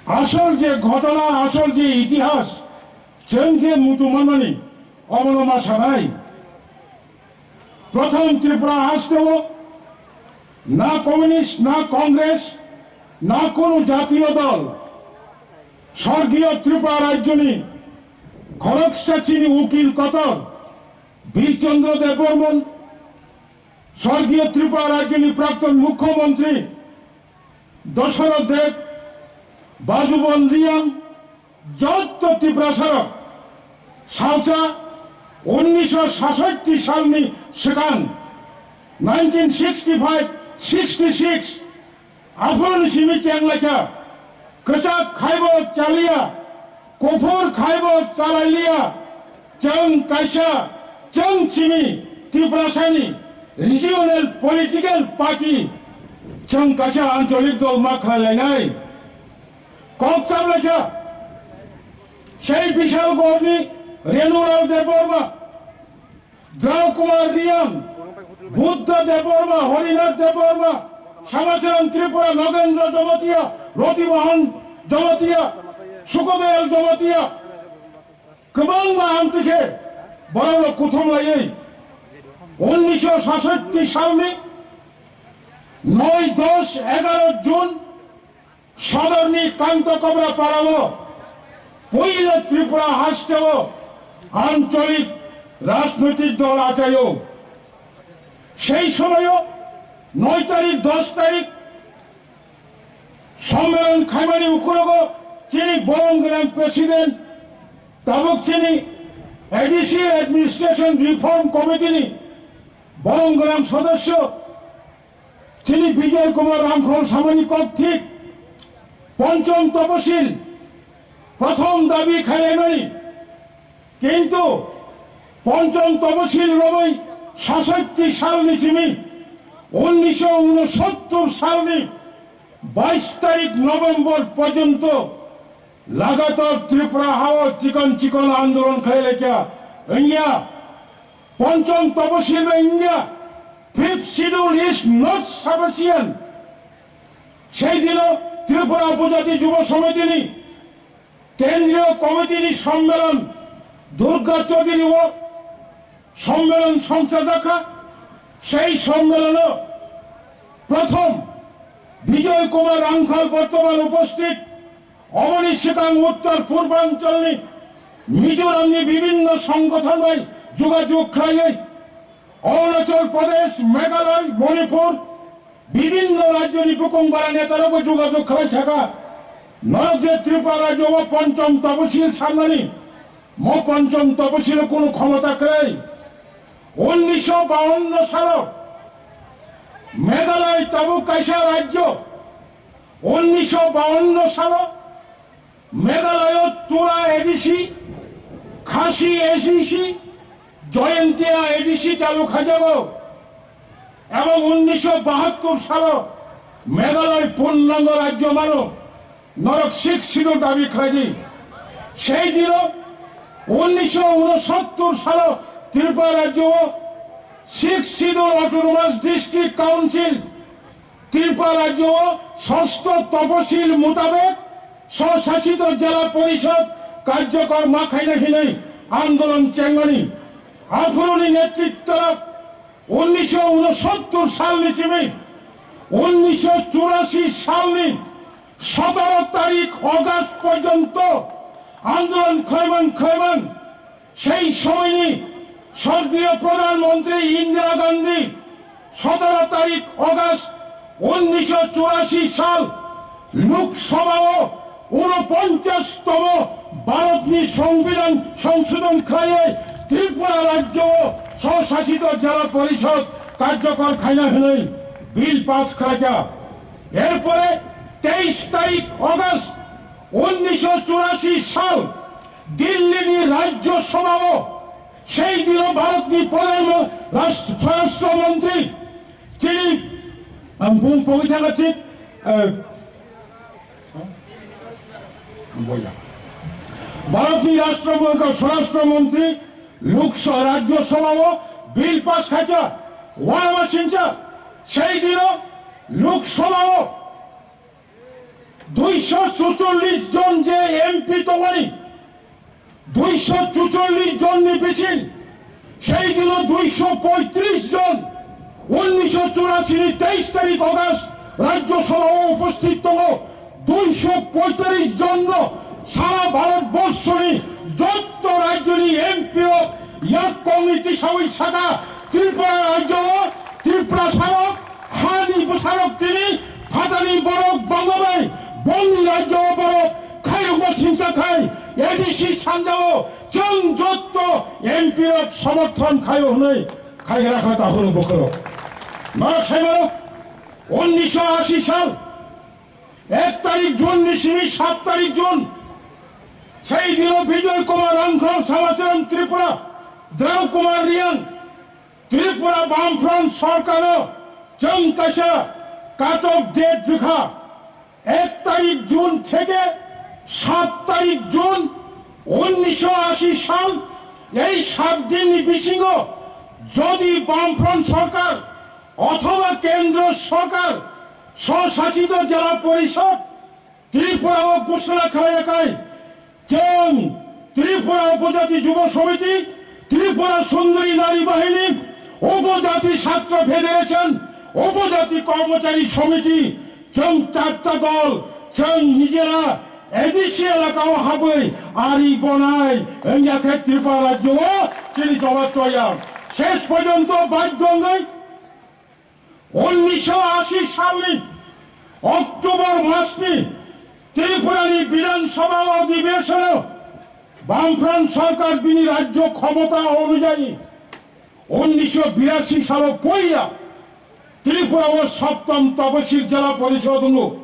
asol je ghotona, asol je itihas, chwng je muchung manmani, omono ma sanai. Prothom Tripura hasteo na communist, na Congress, na kunu jatiyo dol, sorgiyo Tripura rajyoni khoroksa chini ukil kotor Birchandra দেববর্মন, স্বর্গীয় ত্রিপুরা রাজ্যের প্রাক্তন মুখ্যমন্ত্রী দশরথ দেব, বাজুবন রিয়াং, যত ত্রিপুরা সড়ক সালচা উনিশশো সাতষট্টি সালনি সেখান nineteen sixty five sixty six আফুন simi cheng laikha, kwchak khaibo chaliya, kuphur khaibo chalailiya, chwng kaisa, chwng simi Tiprasani regional political party, chwng kaisa ancholik dol ma khlai lainai. Kok cham laikha, sei Bishalgarhni Renulal Debbarma, Drau Kumar Riang, Buddha Debbarma, Harinath Debbarma, Samacharan Tripura, Nagendra Jamatia, Roti Mohan Jamatia, Sukodoyal Jamatia, kwbangma amtwi khe borok rok kuthum laiwi unisho sasatti salni noi, dos, egaro June Sodorni Kanta Kobra Parao poila Tripura hasteo ancholik rajnoitik dol achaio. Sei somoio noi tarik, dos tarik sommelon khaimani ukulogo chini borong gwnang president, tabuk chini A D C Administration Reform Committee ni borong gwnang sodosyo chini Bijoy Kumar Ramkhol samani kok thik, ponchom toposil prothom dabi khailaimani, kintu ponchom toposil romwi sasatti salni simi unisho unosottor salni bais tarik November porjonto lagatar Tripura hao chikon chikon andolon khlai laikha wngya. Ponchom toposil bai wngya, Fifth Schedule is not sufficient. Sei dino Tripura Upojati Jubo Somitini Kendriyo Komitini Sommelon Durga Chaudhuryo Sommelon songchajakha. Sei sommelono prothom Bijoy Kumar Ramkhal bortoman uposthit, oboni swkang Uttor Purbancholni Mizoramni bibinno songgothon bai jogajog khlaiwi Arunachal Pradesh, Meghalaya, Manipur, bibinno rajyoni bukung bara netarokbo jogajog khlai thaka. Norok je Tripura rajyo o ponchom toposil sanmani, mo ponchom toposil kunu khomota kwrwi. Unisho bawanno salo Meghalaya tabuk kaisa rajyo. Unisho bawanno salo Meghalaya Tura A D C, Khasi A D C, Jaintia A D C chalu khaijago. Ebong unisho bahattor salo Meghalaya purnango rajyo mano. Norok Sixth Schedule dabi khlaidi. Sei dino unisho unosottor salo Tripura rajyo o Sixth Schedule Autonomous District Council Tripura rajyo o sosto toposil mutabek swsasito jela porishod karjokor ma khaina hinwi andolon chengmani. Aphuruni netritwrok unisho unosottor salni simi unisho churasi salni sotoro tarik August porjonto andolon khlaiman khlaiman. Sei somoini sorgiyo Pradhan Mantri Indira Gandhi sotoro tarik August unisho churasi sal Lok Sabha o unoponchas tomo Bharatni Songbidan songsodhon khlaiwi Tripura rajyo o swsasito jela porishod karjokor khaina hinwi bill pass khlaikha. Erpore teis tarik August unisho churasi sal Dillini Rajyo Sabha o sei dino Bharatni Pradhan Mon-, Rashtra-, Swarashtra Mantri chini, ang bung pogwi thangkha thik, eh, boya. Bharatni Rashtra Mon-, Swarashtra Mantri Lok Sa-, Rajyo Sabha o bill pass khaikha, uanama singcha sei dino Lok Sabha o duiso chuchollis jon je M P tongmani, duiso chuchollis jonni bising sei dino duiso poitris jon, unisho churasi ni teis tarik August Rajyo Sabha o uposthit tongo, duiso poitris jonno sara Bharat borshoni jotto rajyoni M P rok Yak kongni tisawi saka Tripura rajyo, Tripura sarok, hani bwsarok tini phatani borok bangma bai bongni rajyo borok khairokma singcha khai A D C sanjao chwng jotto M P rok somorthon khaio hwnwi khaigra kha tahoro bokhorok. Norok saimano unnisho ashi sal ek tarik June ni simi sat tarik June, sei dino Bijoy Kumar Rangkhol, Samacharan Tripura, Drau Kumar Reang, Tripura Bamfront sorkaro chwng kaisa katok date rwkha, ek tarik June theke sat tarik June unnisho ashi sal, ei sat dinni bisingo jodi Bamfront sorkar othoba kendro sorkar, swsasito jela porishod Tripura o ghoshona khlaiyakhai, chwng Tripura Upojati Jubo Samiti, Tripura Sundori Nari Bahini, Upojati Chhatra Federation, Upojati Kormochari Samiti, chwng charta dol, chwng nijera A D C elakao habwi ari bonai wngya khe Tripura rajyo o chini jobab choya. Shesh porjonto badhyo wngwi unnisho ashi salni October masni Tripurani Bidhan Sabha odhibeshonw Bamfront sorkar bini rajyo khomota onujayi unnisho birashi salo poila Tripura o Saptam Tapasil Jela Porishod wngo.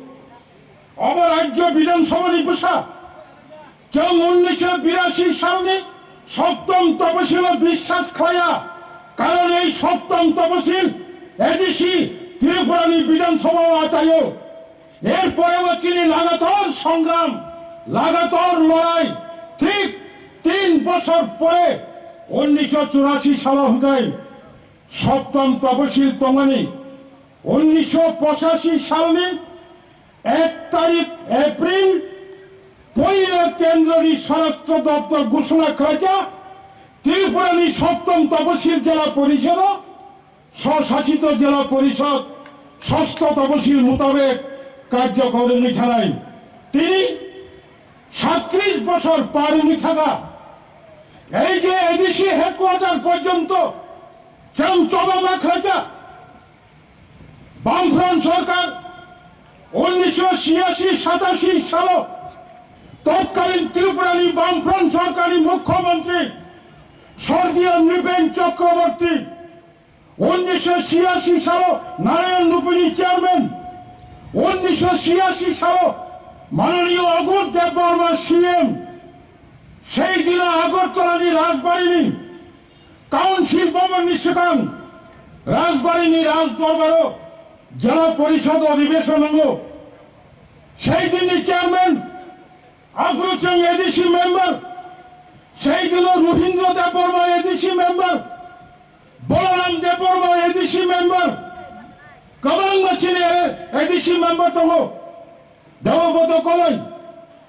Obo rajyo Bidhan Sabha ni bwsa. Chwng unnisho birashi salni Saptam Tapasilo biswas khlaiya, karon ei Saptam Tapasil A D C Tripurani Bidhan Sabha o achaio. Erpore o chini lagatar songram, lagatar lorai, thik tin bosor pore unnisho churashi salo hwnkhe Saptam Tapasil tongmani. Unnisho pochashi salni ek tarik April poila kendroni swarashtra doptor ghoshona khlaikha, Tripurani Saptam Tapasil Jela Porisodo, Swsasito Jela Porisod, Sosto Tapasil mutabek karjokor wngwi thanai. Tini satris bosor par wngwi thaka. Ei je A D C headquarter porjonto chwng choba ma khlaikha. Bamfront sorkar unnisho chiyasi satashi salo totkalin Tripurani Bamfront sorkarni mukhyamantri sorgiyo Nripen Chakraborty, unnisho chiyasi salo Narayan Rupini chairman, unnisho chiyasi salo mananiyo Agur Debbarma C M, sei dino Agartalani Rajbarini Council Bhavan ni swkang Rajbari ni Raj Dorbar o Jela Porishod Adhibeshon wngo. Sei din ni chairman aphuru chwng A D C member, sei dino Ruhindra Debbarma A D C member, Balaram Debbarma A D C member, kwbangma chini A D C member tongo. Debo boto koloi,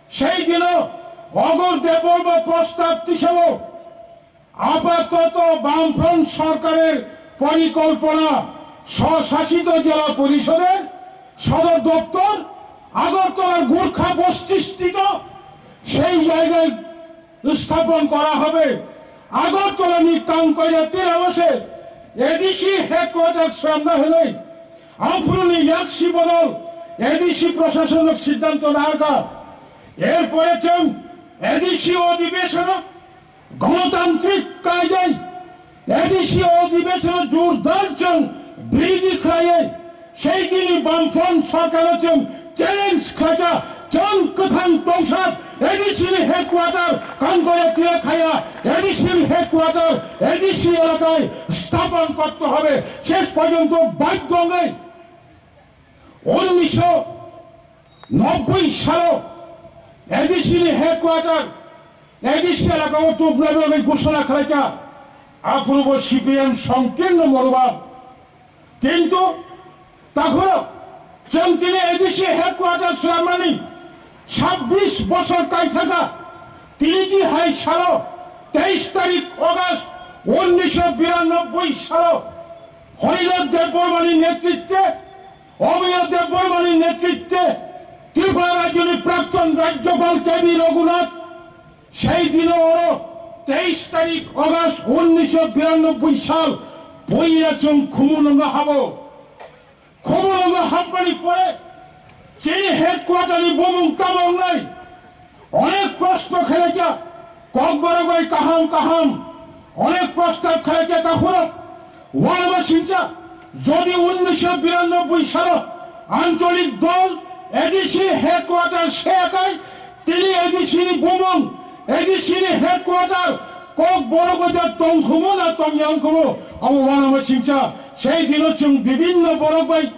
sei dino Agur Debbarma prostab tisao. আপাতত বামফ্রন্ট সরকারের পরিকল্পনা স্বশাসিত জেলা পরিষদের সদর দপ্তর আগরতলার গোর্খা বস্তিস্থিত সেই জায়গায় স্থাপন করা হবে। আগরতলানি কাংকইরা তিরাবসে এডিসি হেডকোয়ার্টার সামনা হলেই আমফুলনি ইয়াকসি বদল এডিসি প্রশাসনিক সিদ্ধান্ত নাগা। এরপরে চং এডিসি অধিবেশন গণতান্ত্রিক কায়দায় এডিসি অধিবেশন জোরদার চং বিরোধী খায়ে সেই দিনই বামফ্রন্ট সরকার চং চ্যালেঞ্জ খাজা চং কথাং টংসার এডিসি হেডকোয়ার্টার কাঙ্গরে তিরা খায়া এডিসি হেডকোয়ার্টার এডিসি এলাকায় স্থাপন করতে হবে। শেষ পর্যন্ত বাধ্য হয়ে উনিশশো নব্বই সালো এডিসি নি হেডকোয়ার্টার এডিসি এলাকাও টুপনাবে আমি ঘোষণা খালাইকা আফুরব সিপিএম সংকীর্ণ মনোভাব। কিন্তু তখন চমকিনি এডিসি হেডকোয়ার্টার সুরামানি ছাব্বিশ বছর কাই থাকা তিরিশি হাই সালো তেইশ তারিখ অগাস্ট উনিশশো বিরানব্বই সালো হরিনাথ দেববর্মানি নেতৃত্বে অভয় দেববর্মানি নেতৃত্বে ত্রিপুরা রাজ্যের প্রাক্তন রাজ্যপাল কে বি রঘুনাথ সেই দিনও ওরো Teis tarik August unnisho biranobboi sal, boya chwng Khumulwngo habo. Khumulwngo hampani pore chini headquarter ni bumung tamo wngnai? Onek proshno khlaikha, Kokborok bai kaham kaham onek prostab khlaikha takhurok. Uanama singcha, jodi unnisho biranobboi salo ancholik dol A D C headquarter seyakai, tini A D C ni bumung, A D C ni headquarter Kokborok bai tongkhumu na tongyangkhumu, abo uanama singcha. Sei dino chwng bibinno borok bai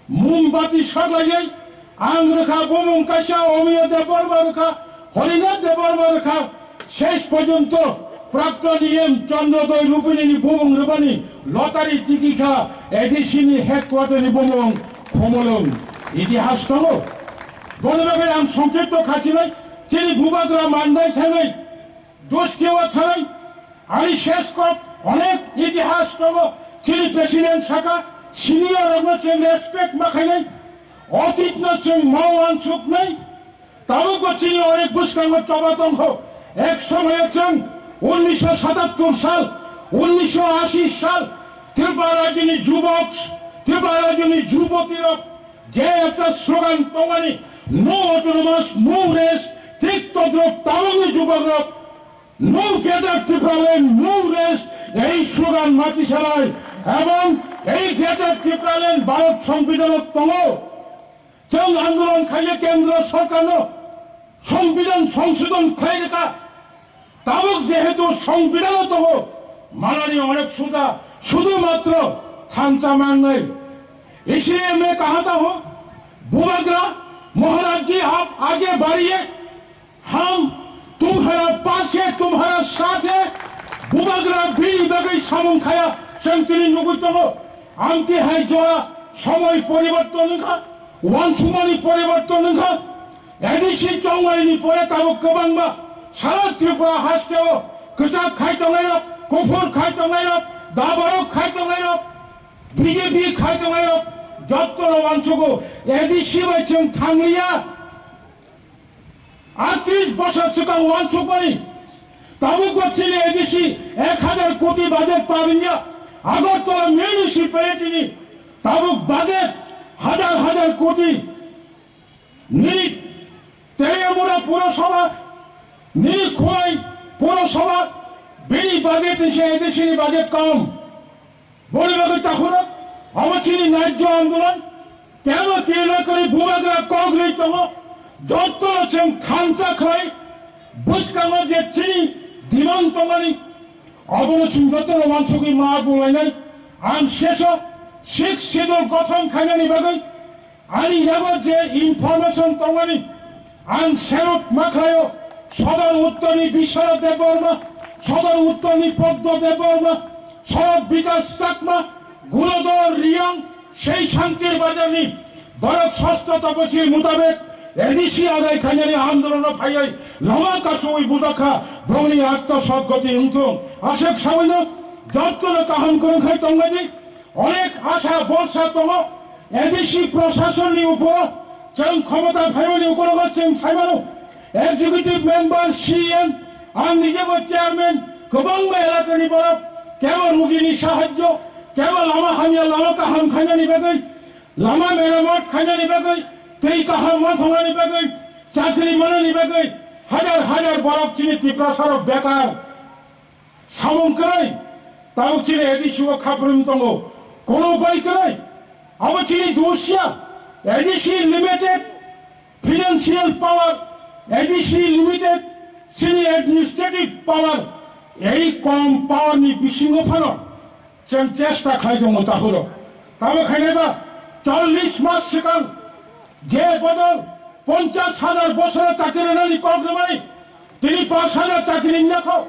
mombati saklaiwi ang rwkha, bumung kaisa Omiyo Debbarma rwkha, Horinath Debbarma rwkha, shesh porjonto Prakton E M Chandrodoi Rupini ni bumung rwmani lottery tiki kha A D C ni headquarter ni bumung Khumulwng. Itihas tongo. Boni bagwi ang songkipto khasinai, chini bubagra mandai thanai, Dosti o thanai, ani shesh kok onek itihas tongo. Chini president saka, senior rokno chwng respect ma khainai, otitno chwng ma uansuknai. Tabukbo chini onek bwskango choba tongkho. Ek somoyo chwng unnisho satattor sal, unnisho ashi sal, Tripura rajyoni jubok, Tripura rajyoni juboti rok je ekta slogan tongmani, "No autonomous, no rest," thik todrop tabukni jubok rok No Greater Tipraland, no rest, ei slogan mati salai, ebong ei Greater Tipraland Bharat Songbidan o tongo. Chwng andolon khaye kendro sorkar no Songbidan songsodon khlai rwkha. Tabuk jehetu Songbidan o tongo, manani onek suda, sudu matro thansa mangnai. इसलिए मैं कहा था हूँ, बुबाग्रा महाराज जी आप आगे बढ़िए, हम तुम्हारा पास है, तुम्हारा साथ है। Bubagra bini bagwi samung khaya, chwng tini nugwi tongo. Amtwi hai jora somoi poriborton wngkha, uansukmani poriborton wngkha. A D C chongmani pore tabuk kwbangma sara Tripura hasteo kwchak khai tongnairok, kuphur khai tongnairok, dabarok khai tongnairok, B J P khai tongnairok, jottono uansugo. A D C bai chwng thangliya. Atris bosor swkang uansukmani, tabuk bo chini A D C ek hazar koti budget parinja, Agartala municipality ni tabuk budget hazar hazar koti, nini Teliamura Purasabha, nini Khowai Purasabha, bini budget ni se A D C ni budget kom. Boni bagwi takhurok, omo chini naijyo andolon, kebo kirina kwrwi bubagra kok rwi tongo, jottono chwng thansa khlai, bwskango je chini demand tongmani, obono chwng jottono uansugwi ma bulainai. Ang seso Sixth Schedule gothon khainani bagwi, Ani yago je information tongmani, ang salute ma khlaio, Sodor Uttorni Biswanath Debbarma, Sodor Uttorni Poddo Debbarma, Sorok Bikash Chakma, Gulodor Riyang, sei Shantir Bazarni borok sosto toposil mutabek A D C adai khainani andolono phaiwi lama kasui bujakha, borokni atma sodgoti wngthung. Aswk sabaino jottono kaham kwrwng khai tongmani, Onek asha borsa tongo, A D C proshasonni uporo, chwng khomota phaimani ukologo chwng saimano, executive member, C E M, ang nijebo chairman, kwbangma elakani borok, kebo rugini sahajjo, kebo lama hamya lama kaham khainani bagwi, lama meramot khainani bagwi, twi kaham wathongnani bagwi, chakri manani bagwi, hajar hajar borok chini Tiprasarok bekar. Samung kwrwi, tabuk chini A D C o khaprwng tongo. Kono upai kwrwi, abo chini dos ya, A D C limited financial power, A D C limited chini administrative power, ei kom power ni bisingo phano chwng chesta khlai tongo takhuro. Tamo khainai ba chollish mas swkang je bodol ponchash hajar bosoro chakri rwnani kok rwmani, tini panch hajar chakri nyakho.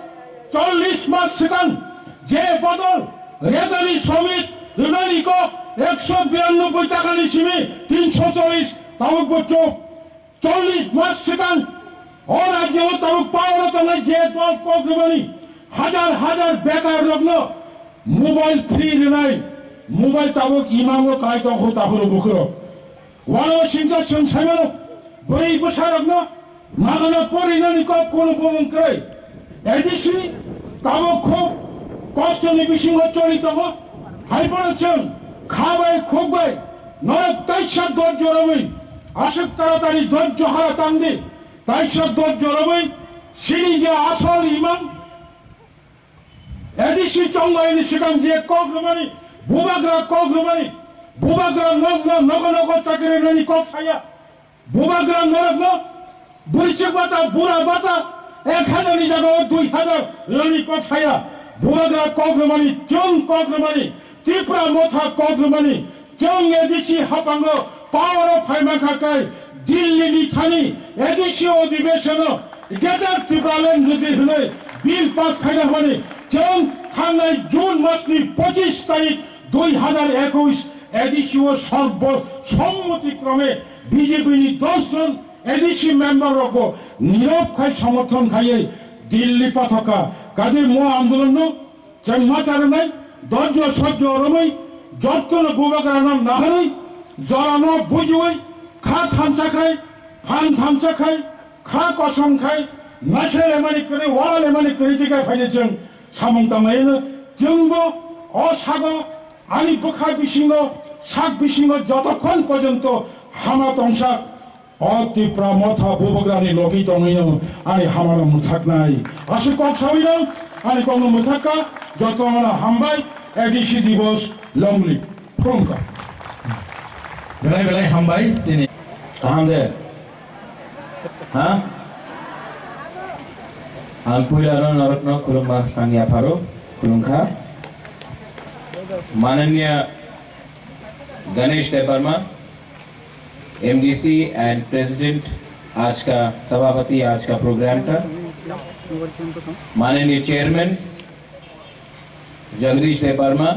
Chollish mas swkang je bodol rejani somit rwnani kok ekso biranobboi takani simi tinsho chollish tabuk bo chuk. Chollish mas swkang o rajyo o tabuk power o tongnai je dol kok rwmani hajar hajar bekar rokno mobile free rwnai, mobile tabuk imango klai tongkho takhuro bukhuro. Wano singcha chwng saimano, bwrwi bwsarokno magana porinani kok kunu bumung kwrwi. A D C tabuk khub kostoni bisingo choli tongo. Hai phano chwng kha bai khuk bai norok taisa dorjo rwui aswk taratari dorjo hara tang di. Taisa dorjo rwui chini je asol imang A D C chongbaini swkang je kok rwmani, bubagra kok rwmani, bubagra nok nok nogo nogo chakri rwnani kok saya. Bubagra norokno bwrwichwk bata, bura bata, ek hajar ni jagao dui hajar rwni kok saya. Bubagra kok rwmani, chwng kok rwmani, Tipra Motha kok rwmani, chwng A D C haphango power o phaima kha kai Delhi ni thani A D C odhibeshon o Greater Tipraland rwdi hwnwi bill pass khaina hwnwi chwng thangnai June mas ni pochis tarik dui hajar ekush A D C o sorbo sommoti krome B J P ni dos jon A D C member rokbo nirok khai somorthon khaiwi Delhi pathokha. Kaje mo andolon no chengma charwnai, dorjo sojjo romwi, jottono bubagrano naharwi, jorano bujiwi, kha thansa khai, phan thansa khai, kha kosom khai, mase lemani kwrwi, wala lemani kwrwi tikai phaidi chwng samung tanglaino. Chwngbo o sago ani bwkha bisingo, sak bisingo jotokhon porjonto hama tongsa, o Tipra Motha bubagrani logi tongwino ani hamano mwthaknai. Aswk kok sawino ani kokno mwthakka, jotono hambai, A D C Divas, long live. Khulumkha. Belai belai hambai sini. Kaham de? Ha? Ang puila no norokno khulumma sangya pharo, khulumkha. Mananiya Ganesh Debbarma, M D C and President आज का, सभापति आज का प्रोग्राम का, माननीय चेयरमैन जगदीश देबबर्मा,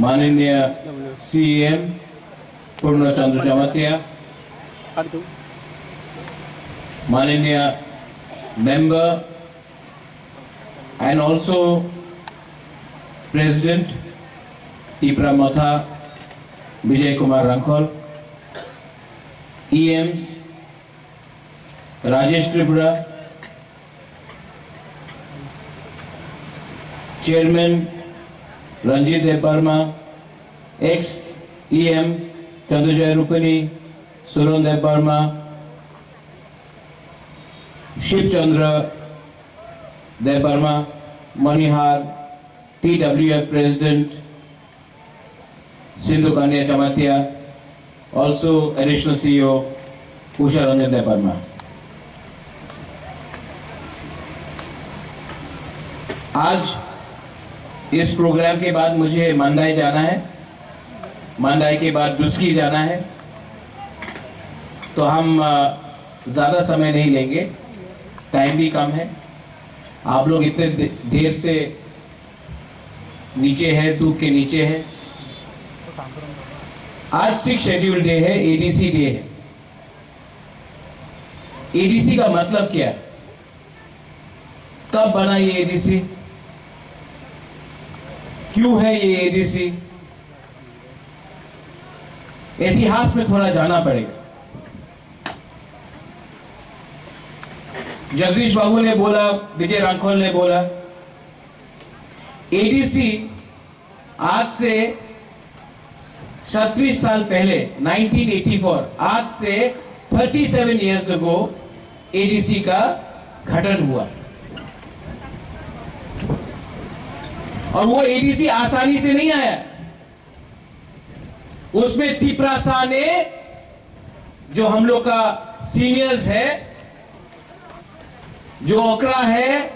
माननीय सीएम पूर्ण चंद्र जमातिया, माननीय member and also President Tipra Motha Vijay Kumar Rangkhol, E M Rajesh Tripura, Chairman Ranjit Debbarma, ex E M Chandrajoy Rupini, Suron Debbarma, Shiv Chandra Debbarma, Manihar, T W F President Sindhu Kanya Jamatia, also Additional C E O Usha Ranjan Debbarma. आज इस प्रोग्राम के बाद मुझे मंडाई जाना है, मंडाई के बाद डुस्की जाना है, तो हम, अ, ज़्यादा समय नहीं लेंगे, टाइम भी कम है। आप लोग इतने दे-, देर से नीचे है, धूप के नीचे है। आज सिक्स शेड्यूल डे है, एडीसी डे है। एडीसी का मतलब क्या है? कब बना ये एडीसी? क्यों है ये एडीसी? इतिहास में थोड़ा जाना पड़ेगा। जगदीश बाबू ने बोला, विजय रांखल ने बोला, एडीसी आज से सैंतीस साल पहले, नाइनटीन एटी फ़ोर, आज से thirty seven years ago ADC का गठन हुआ। और वो एडीसी आसानी से नहीं आया। उसमें तिपरासा ने, जो हम लोग का सीनियर्स है, जो ओकरा है,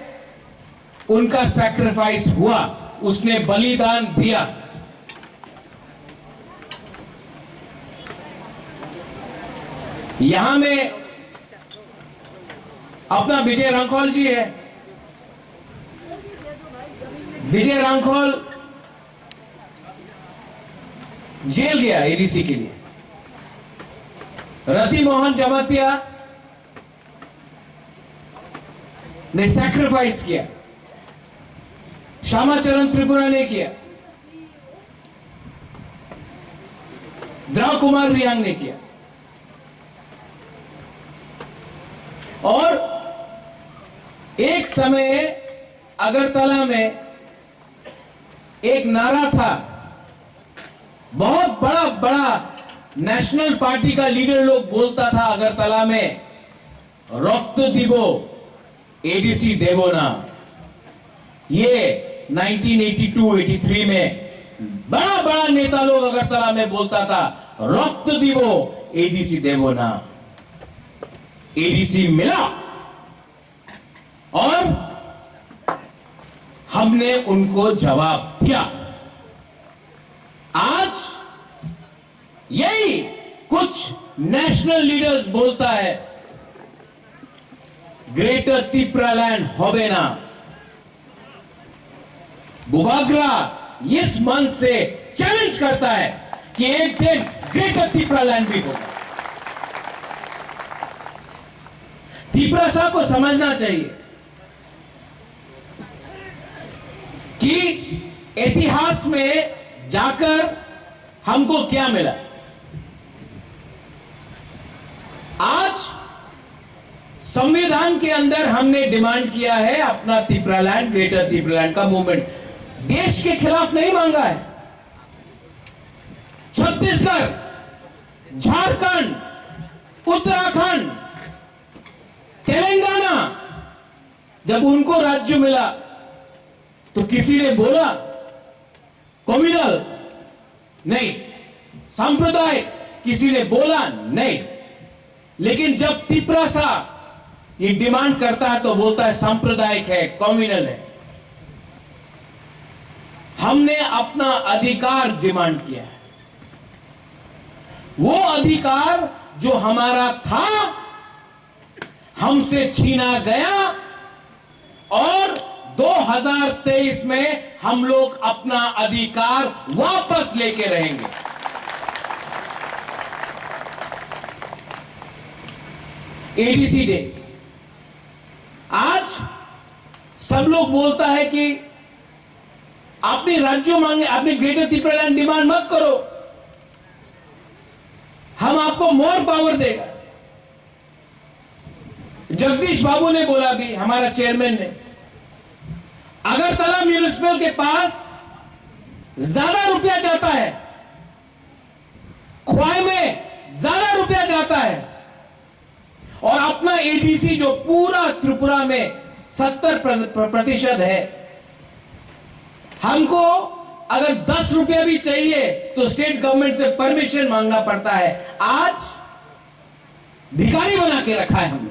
उनका सैक्रिफाइस हुआ, उसने बलिदान दिया। यहां में अपना विजय रांखल जी है। विजय रांखल जेल गया एडीसी के लिए। रति मोहन जमातिया ने सैक्रिफाइस किया, श्यामाचरण त्रिपुरा ने किया, द्रव कुमार रियांग ने किया। और एक समय अगरतला में एक नारा था, बहुत बड़ा बड़ा नेशनल पार्टी का लीडर लोग बोलता था अगरतला में, "रक्त दिबो, एडीसी देबो ना।" ये nineteen eighty two eighty three में बड़ा बड़ा नेता लोग अगरतला में बोलता था, "रक्त दिबो, एडीसी देबो ना।" एडीसी मिला और हमने उनको जवाब दिया। आज यही कुछ नेशनल लीडर्स बोलता है, "ग्रेटर तिप्रालैंड होबे ना।" बुबाग्रा इस मंच से चैलेंज करता है कि एक दिन ग्रेटर तिप्रालैंड भी होगा। तिप्रासा को समझना चाहिए कि इतिहास में जाकर हमको क्या मिला। आज संविधान के अंदर हमने डिमांड किया है अपना तिप्रालैंड, ग्रेटर तिप्रालैंड का मूवमेंट। देश के खिलाफ नहीं मांगा है। छत्तीसगढ़, झारखंड, उत्तराखंड, तेलंगाना, जब उनको राज्य मिला तो किसी ने बोला कम्युनल? नहीं। सांप्रदायिक? किसी ने बोला? नहीं। लेकिन जब तिप्रासा ये डिमांड करता है तो बोलता है सांप्रदायिक है, कम्युनल है। हमने अपना अधिकार डिमांड किया है, वो अधिकार जो हमारा था, हमसे छीना गया और दो हज़ार तेईस में हम लोग अपना अधिकार वापस लेके रहेंगे। ADC day. आज सब लोग बोलता है कि आपने राज्यों मांगे, आपने ग्रेटर तिप्रालैंड डिमांड मत करो, हम आपको मोर पावर देगा। जगदीश बाबू ने बोला भी, हमारा चेयरमैन ने, अगरतला म्युनिसिपल के पास ज्यादा रुपया जाता है, ख्वाई में ज्यादा रुपया जाता है, और अपना एडीसी जो पूरा त्रिपुरा में सत्तर प्र-, प्र-, प्रतिशत है, हमको अगर दस रुपया भी चाहिए तो स्टेट गवर्नमेंट से परमिशन मांगना पड़ता है। आज भिखारी बना के रखा है हमने।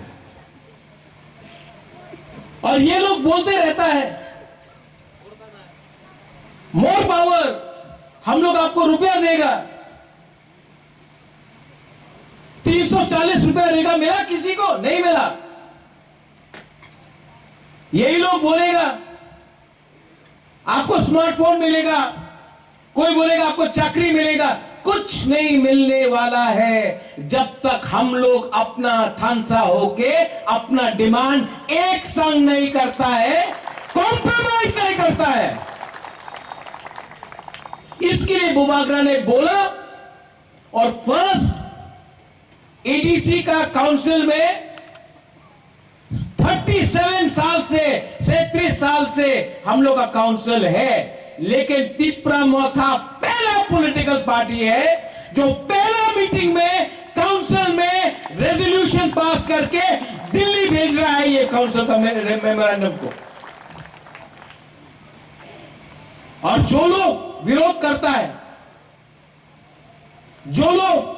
और ये लोग बोलते रहता है, मोर पावर, हम लोग आपको रुपया देगा। तीन सौ चालीस रुपया रेगा मिला किसी को? नहीं मिला। यही लोग बोलेगा, आपको स्मार्टफोन मिलेगा, कोई बोलेगा आपको चाकरी मिलेगा। कुछ नहीं मिलने वाला है जब तक हम लोग अपना थानसा होके अपना डिमांड एक संग नहीं करता है, कॉम्प्रोमाइज नहीं करता है। इसके लिए बुबागरा ने बोला और फर्स्ट एडीसी का काउंसिल में थर्टी सेवन साल से, सैंतीस साल से हम लोग का काउंसिल है, लेकिन तिप्रा मोथा पहला पॉलिटिकल पार्टी है जो पहला मीटिंग में, काउंसिल में रेजोल्यूशन पास करके दिल्ली भेज रहा है ये काउंसिल का मे-, मेमोरेंडम को। और जो लोग विरोध करता है, जो लोग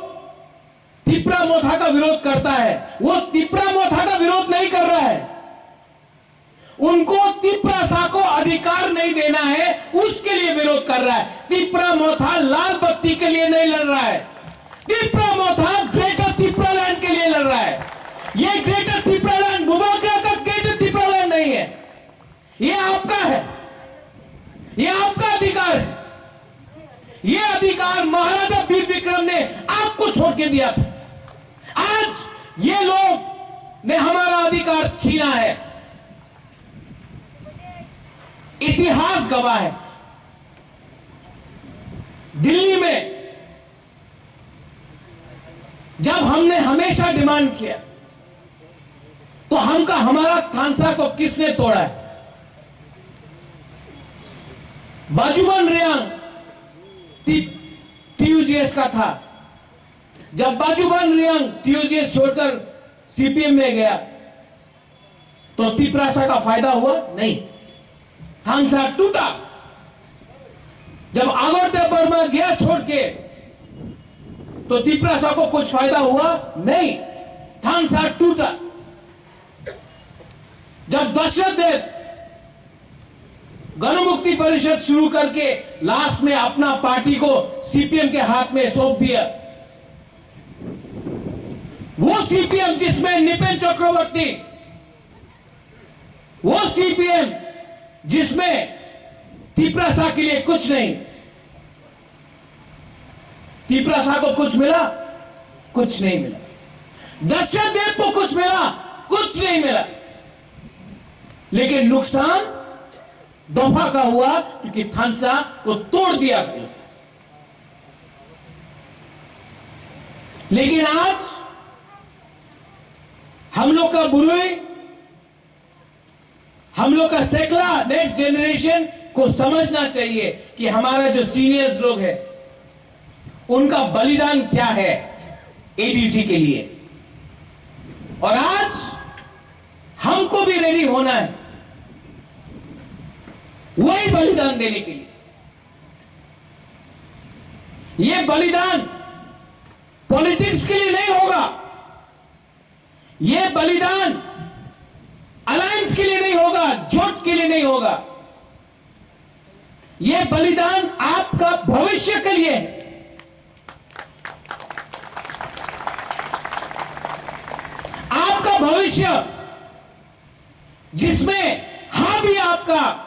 तिप्रा मोथा का विरोध करता है, वो तिप्रा मोथा का विरोध नहीं कर रहा है। उनको तिप्रासा को अधिकार नहीं देना है, उसके लिए विरोध कर रहा है। तिप्रा मोथा लाल बत्ती के लिए नहीं लड़ रहा है। तिप्रा मोथा ग्रेटर तिप्रालैंड के लिए लड़ रहा है। ये ग्रेटर तिप्रालैंड बुबागरा का ग्रेटर तिप्रालैंड नहीं है। ये आपका है, ये आपका अधिकार है। ये अधिकार महाराजा वीर विक्रम ने आपको छोड़ के दिया था। आज ये लोग ने हमारा अधिकार छीना है। इतिहास गवाह है, दिल्ली में जब हमने हमेशा डिमांड किया तो हमका, हमारा थानसा को किसने तोड़ा है? बाजूबन रियांग टी, टीयूजीएस का था। जब बाजूबन रियांग टीयूजीएस छोड़कर सीपीएम में गया, तो तिपरासा का फायदा हुआ? नहीं। थानसा टूटा। जब आगोर देव वर्मा गया छोड़ के, तो तिपरासा को कुछ फायदा हुआ? नहीं। थानसा टूटा। जब दशरथ देव गणमुक्ति परिषद शुरू करके लास्ट में अपना पार्टी को सीपीएम के हाथ में सौंप दिया, वो सीपीएम जिसमें नृपेन चक्रवर्ती, वो सीपीएम जिसमें तिपरासा के लिए कुछ नहीं, तिपरासा को कुछ मिला? कुछ नहीं मिला। दशरथ देव को कुछ मिला? कुछ नहीं मिला। लेकिन नुकसान दोफा का हुआ, क्योंकि थानसा को तोड़ दिया गया। लेकिन आज हम लोग का बुरुई, हम लोग का सेकला, नेक्स्ट जनरेशन को समझना चाहिए कि हमारा जो सीनियर्स लोग हैं, उनका बलिदान क्या है एडीसी के लिए। और आज हमको भी रेडी होना है वही बलिदान देने के लिए। ये बलिदान पॉलिटिक्स के लिए नहीं होगा, ये बलिदान अलायंस के लिए नहीं होगा, जोट के लिए नहीं होगा। ये बलिदान आपका भविष्य के लिए है। आपका भविष्य, जिसमें हाँ भी आपका,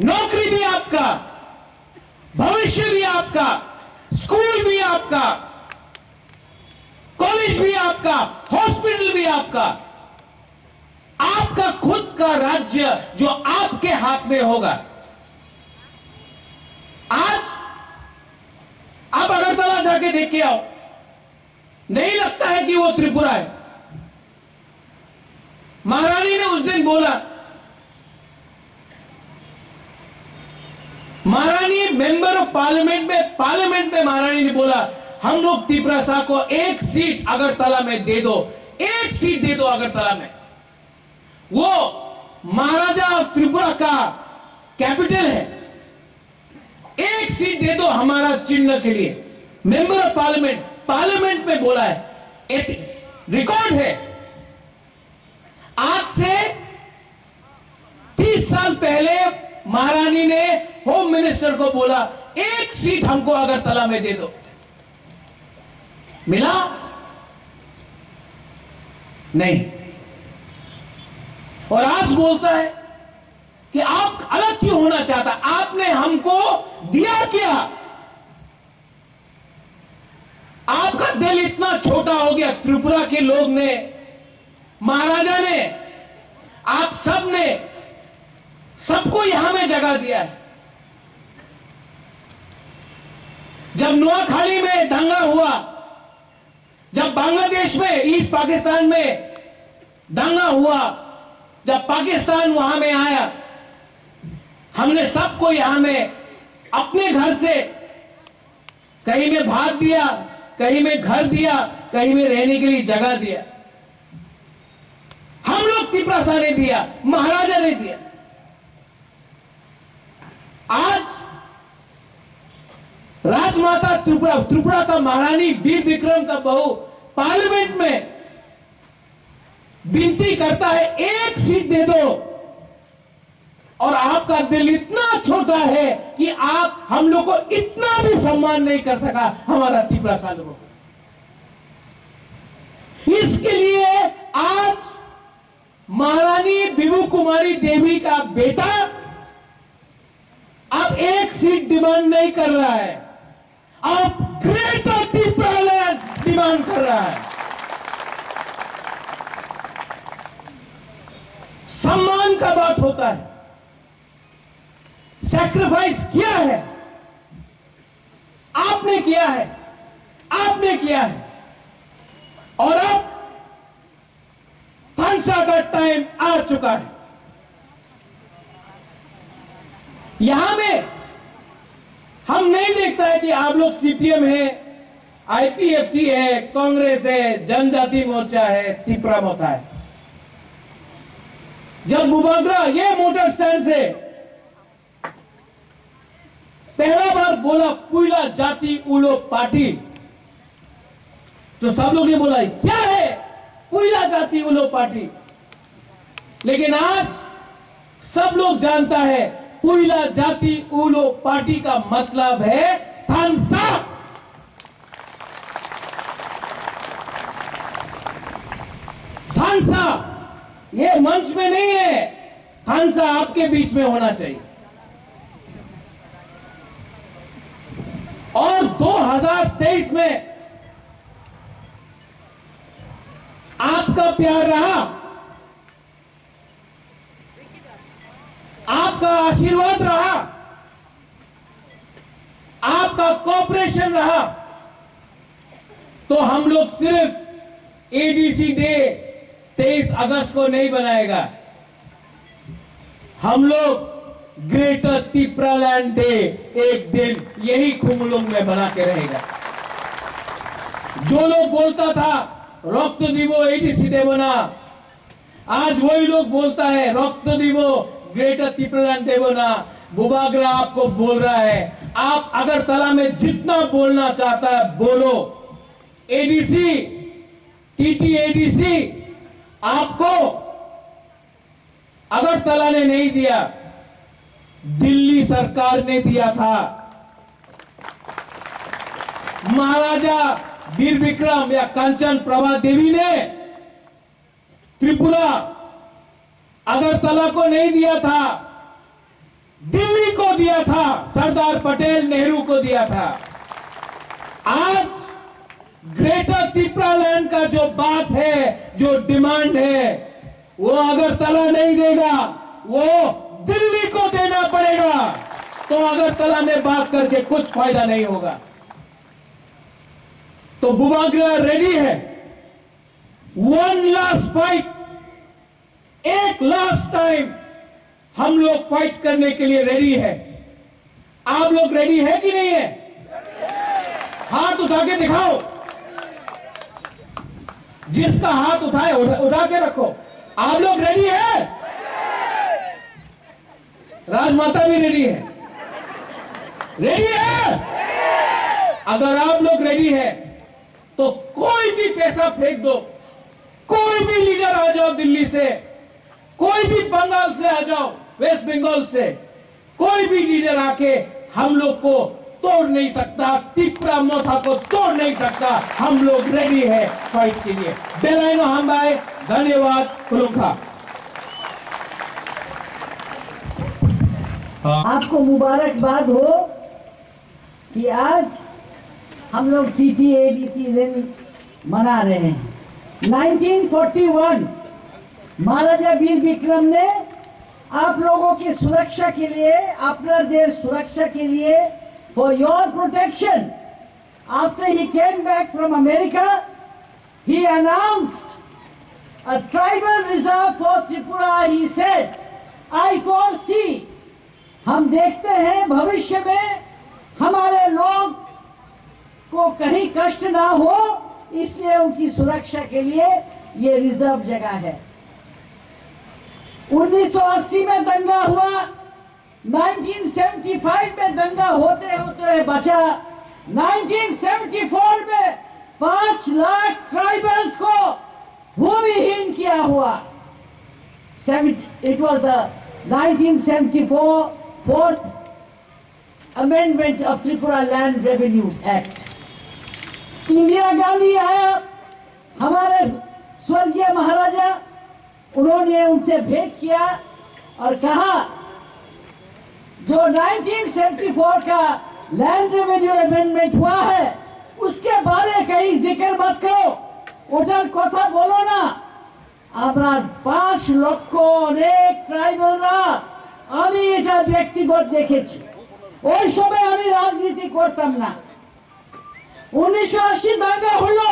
नौकरी भी आपका, भविष्य भी आपका, स्कूल भी आपका, कॉलेज भी आपका, हॉस्पिटल भी आपका, आपका खुद का राज्य जो आपके हाथ में होगा। आज आप अगरतला जाके देख के आओ, नहीं लगता है कि वो त्रिपुरा है। महारानी ने उस दिन बोला, महारानी मेंबर ऑफ पार्लियामेंट में, पार्लियामेंट में महारानी ने बोला, हम लोग तिपरासा को एक सीट अगरतला में दे दो, एक सीट दे दो अगरतला में। वो महाराजा ऑफ त्रिपुरा का कैपिटल है, एक सीट दे दो हमारा चिन्ह के लिए। मेंबर ऑफ पार्लियामेंट, पार्लियामेंट में बोला है, एक रिकॉर्ड है। आज से तीस साल पहले महारानी ने होम मिनिस्टर को बोला, एक सीट हमको अगरतला में दे दो। मिला? नहीं। और आज बोलता है कि आप अलग क्यों होना चाहता, आपने हमको दिया क्या? आपका दिल इतना छोटा हो गया, त्रिपुरा के लोग ने, महाराजा ने, आप सब ने, सबको यहां में जगह दिया है। जब नोआखाली में दंगा हुआ, जब बांग्लादेश में, ईस्ट पाकिस्तान में दंगा हुआ, जब पाकिस्तान वहां में आया, हमने सबको यहां में अपने घर से कहीं में भात दिया, कहीं में घर दिया, कहीं में रहने के लिए जगह दिया। हम लोग तिपरासा ने दिया, महाराजा ने दिया। आज राजमाता त्रिपुरा, त्रिपुरा का महारानी वीर विक्रम का बहू पार्लियामेंट में विनती करता है, एक सीट दे दो। और आपका दिल इतना छोटा है कि आप हम लोग को इतना भी सम्मान नहीं कर सका, हमारा तिपरासा लोगों को। इसके लिए आज महारानी बिबू कुमारी देवी का बेटा अब एक सीट डिमांड नहीं कर रहा है, अब ग्रेटर टिपरालैंड डिमांड कर रहा है। सम्मान का बात होता है, सैक्रिफाइस किया है, आपने किया है, आपने किया है। और अब हिंसा का टाइम आ चुका है। यहां में हम नहीं देखता है कि आप लोग सीपीएम है, आईपीएफटी है, कांग्रेस है, जनजाति मोर्चा है, तिपरा मोर्चा है। जब बुबाग्रा ये मोटर स्टैंड से पहला बार बोला पुइला जाति उलो पार्टी, तो सब लोग ने बोला, क्या है पुइला जाति उलो पार्टी? लेकिन आज सब लोग जानता है, पुइला जाति उलो पार्टी का मतलब है थानसा। थानसा ये मंच में नहीं है, थानसा आपके बीच में होना चाहिए। और दो हज़ार तेईस में आपका प्यार रहा, आपका आशीर्वाद रहा, आपका कोऑपरेशन रहा, तो हम लोग सिर्फ एडीसी डे तेईस अगस्त को नहीं बनाएगा, हम लोग ग्रेटर तिप्रालैंड डे एक दिन यही खुमुलुंग में बना के रहेगा। जो लोग बोलता था रक्त दिवो एडीसी डे बना, आज वही लोग बोलता है रक्त दिवो ग्रेटर तिप्रालैंड देवो ना। बुबाग्रा आपको बोल रहा है, आप अगरतला में जितना बोलना चाहता है बोलो। एडीसी, टीटीएडीसी आपको अगरतला ने नहीं दिया, दिल्ली सरकार ने दिया था। महाराजा वीर विक्रम या कंचन प्रभा देवी ने त्रिपुरा अगरतला को नहीं दिया था, दिल्ली को दिया था, सरदार पटेल नेहरू को दिया था। आज ग्रेटर तिप्रालैंड का जो बात है, जो डिमांड है, वो अगरतला नहीं देगा, वो दिल्ली को देना पड़ेगा। तो अगरतला में बात करके कुछ फायदा नहीं होगा। तो बुबाग्रा रेडी है, वन लास्ट फाइट, एक लास्ट टाइम हम लोग फाइट करने के लिए रेडी है। आप लोग रेडी है कि नहीं है? हाथ उठा के दिखाओ, जिसका हाथ उठाए उठा, उठा के रखो। आप लोग रेडी है? राजमाता भी रेडी है, रेडी है। अगर आप लोग रेडी है तो कोई भी पैसा फेंक दो, कोई भी लीडर आ जाओ दिल्ली से, कोई भी बंगाल से आ जाओ, वेस्ट बंगाल से, कोई भी लीडर आके हम लोग को तोड़ नहीं सकता, तिपरा मोथा को तोड़ नहीं सकता। हम लोग रेडी है फाइट के लिए। Belaino hambai, dhanyawad, khulumkha. आपको मुबारकबाद हो कि आज हम लोग टीटीएडीसी दिन मना रहे हैं। नाइनटीन फ़ोर्टी वन महाराजा वीर विक्रम ने आप लोगों की सुरक्षा के लिए, अपना देश सुरक्षा के लिए, for your protection, after he came back from America, he announced a tribal reserve for Tripura. He said, "I foresee," हम देखते हैं भविष्य में हमारे लोग को कहीं कष्ट ना हो, इसलिए उनकी सुरक्षा के लिए ये रिजर्व जगह है। उन्नीस सौ अस्सी में दंगा हुआ, नाइनटीन सेवेंटी फ़ाइव में दंगा होते होते बचा, नाइनटीन सेवेंटी फ़ोर में पाँच लाख ट्राइबल्स को भूमिहीन किया हुआ। Seven, it was the nineteen seventy-four Fourth Amendment of Tripura Land Revenue Act. Indira गांधी आया, हमारे स्वर्गीय महाराजा, उन्होंने उनसे भेंट किया और कहा, जो नाइनटीन सेवेंटी फ़ोर का लैंड रेवेन्यू अमेंडमेंट हुआ है, उसके बारे कहीं जिक्र मत करो, उधर কথা বলো না। আমরা পাঁচ লক্ষ অনেক ট্রাইবালরা, আমি এটা ব্যক্তিগত দেখেছি। ওই সময় আমি রাজনীতি করতাম না। উনিশশো আশি দাঙ্গা হলো,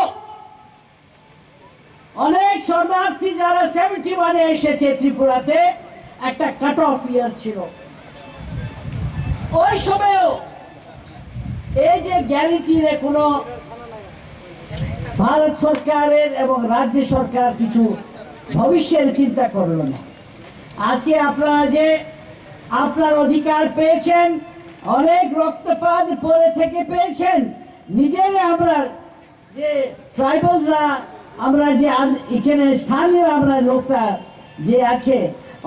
অনেক শরণার্থী যারা সেভেন্টি ওয়ানে এসেছে ত্রিপুরাতে, একটা কাট অফ ইয়ার ছিল। ওই সময়ও এই যে গ্যারান্টির কোনো ভারত সরকারের এবং রাজ্য সরকার কিছু ভবিষ্যের চিন্তা করলো না। আজকে আপনারা যে আপনার অধিকার পেয়েছেন, অনেক রক্তপাত পরে থেকে পেয়েছেন। নিজেই আমরা যে ট্রাইবালরা, আমরা যে আজ এখানে স্থানীয় আমরা লোকটা যে আছে,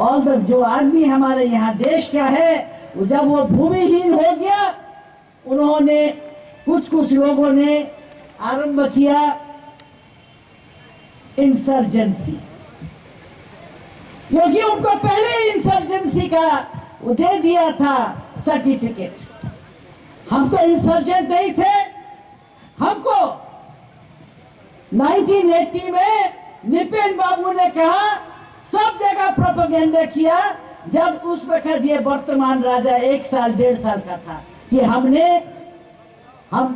ऑल द जो आदमी हमारे यहाँ देश का है, वो जब वो भूमिहीन हो गया, उन्होंने कुछ कुछ लोगों ने आरंभ किया इंसर्जेंसी, क्योंकि उनको पहले इंसर्जेंसी का वो दे दिया था सर्टिफिकेट। हम तो इंसर्जेंट नहीं थे। हमको नाइनटीन एटी में निपेन बाबू ने कहा, सब जगह प्रोपेगेंडा किया। जब उस वक्त ये वर्तमान राजा एक साल डेढ़ साल का था कि हमने हम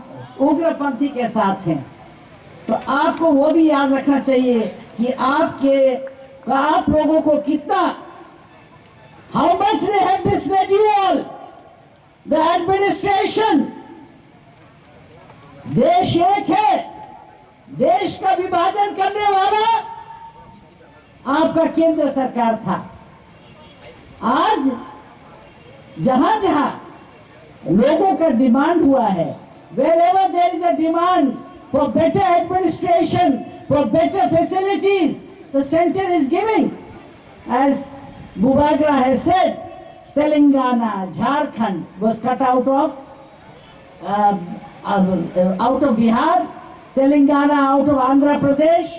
उग्रपंथी के साथ हैं। तो आपको वो भी याद रखना चाहिए कि आपके, आप लोगों को कितना, how much they have misled you all, the administration। देश एक है, देश का विभाजन करने वाला आपका केंद्र सरकार था। आज जहां जहां लोगों का डिमांड हुआ है, wherever there is a demand for better administration, for better facilities, the center is giving। As Bubagra has said, Telangana, Jharkhand was cut out of, uh, uh, out of Bihar, Telangana out of Andhra Pradesh,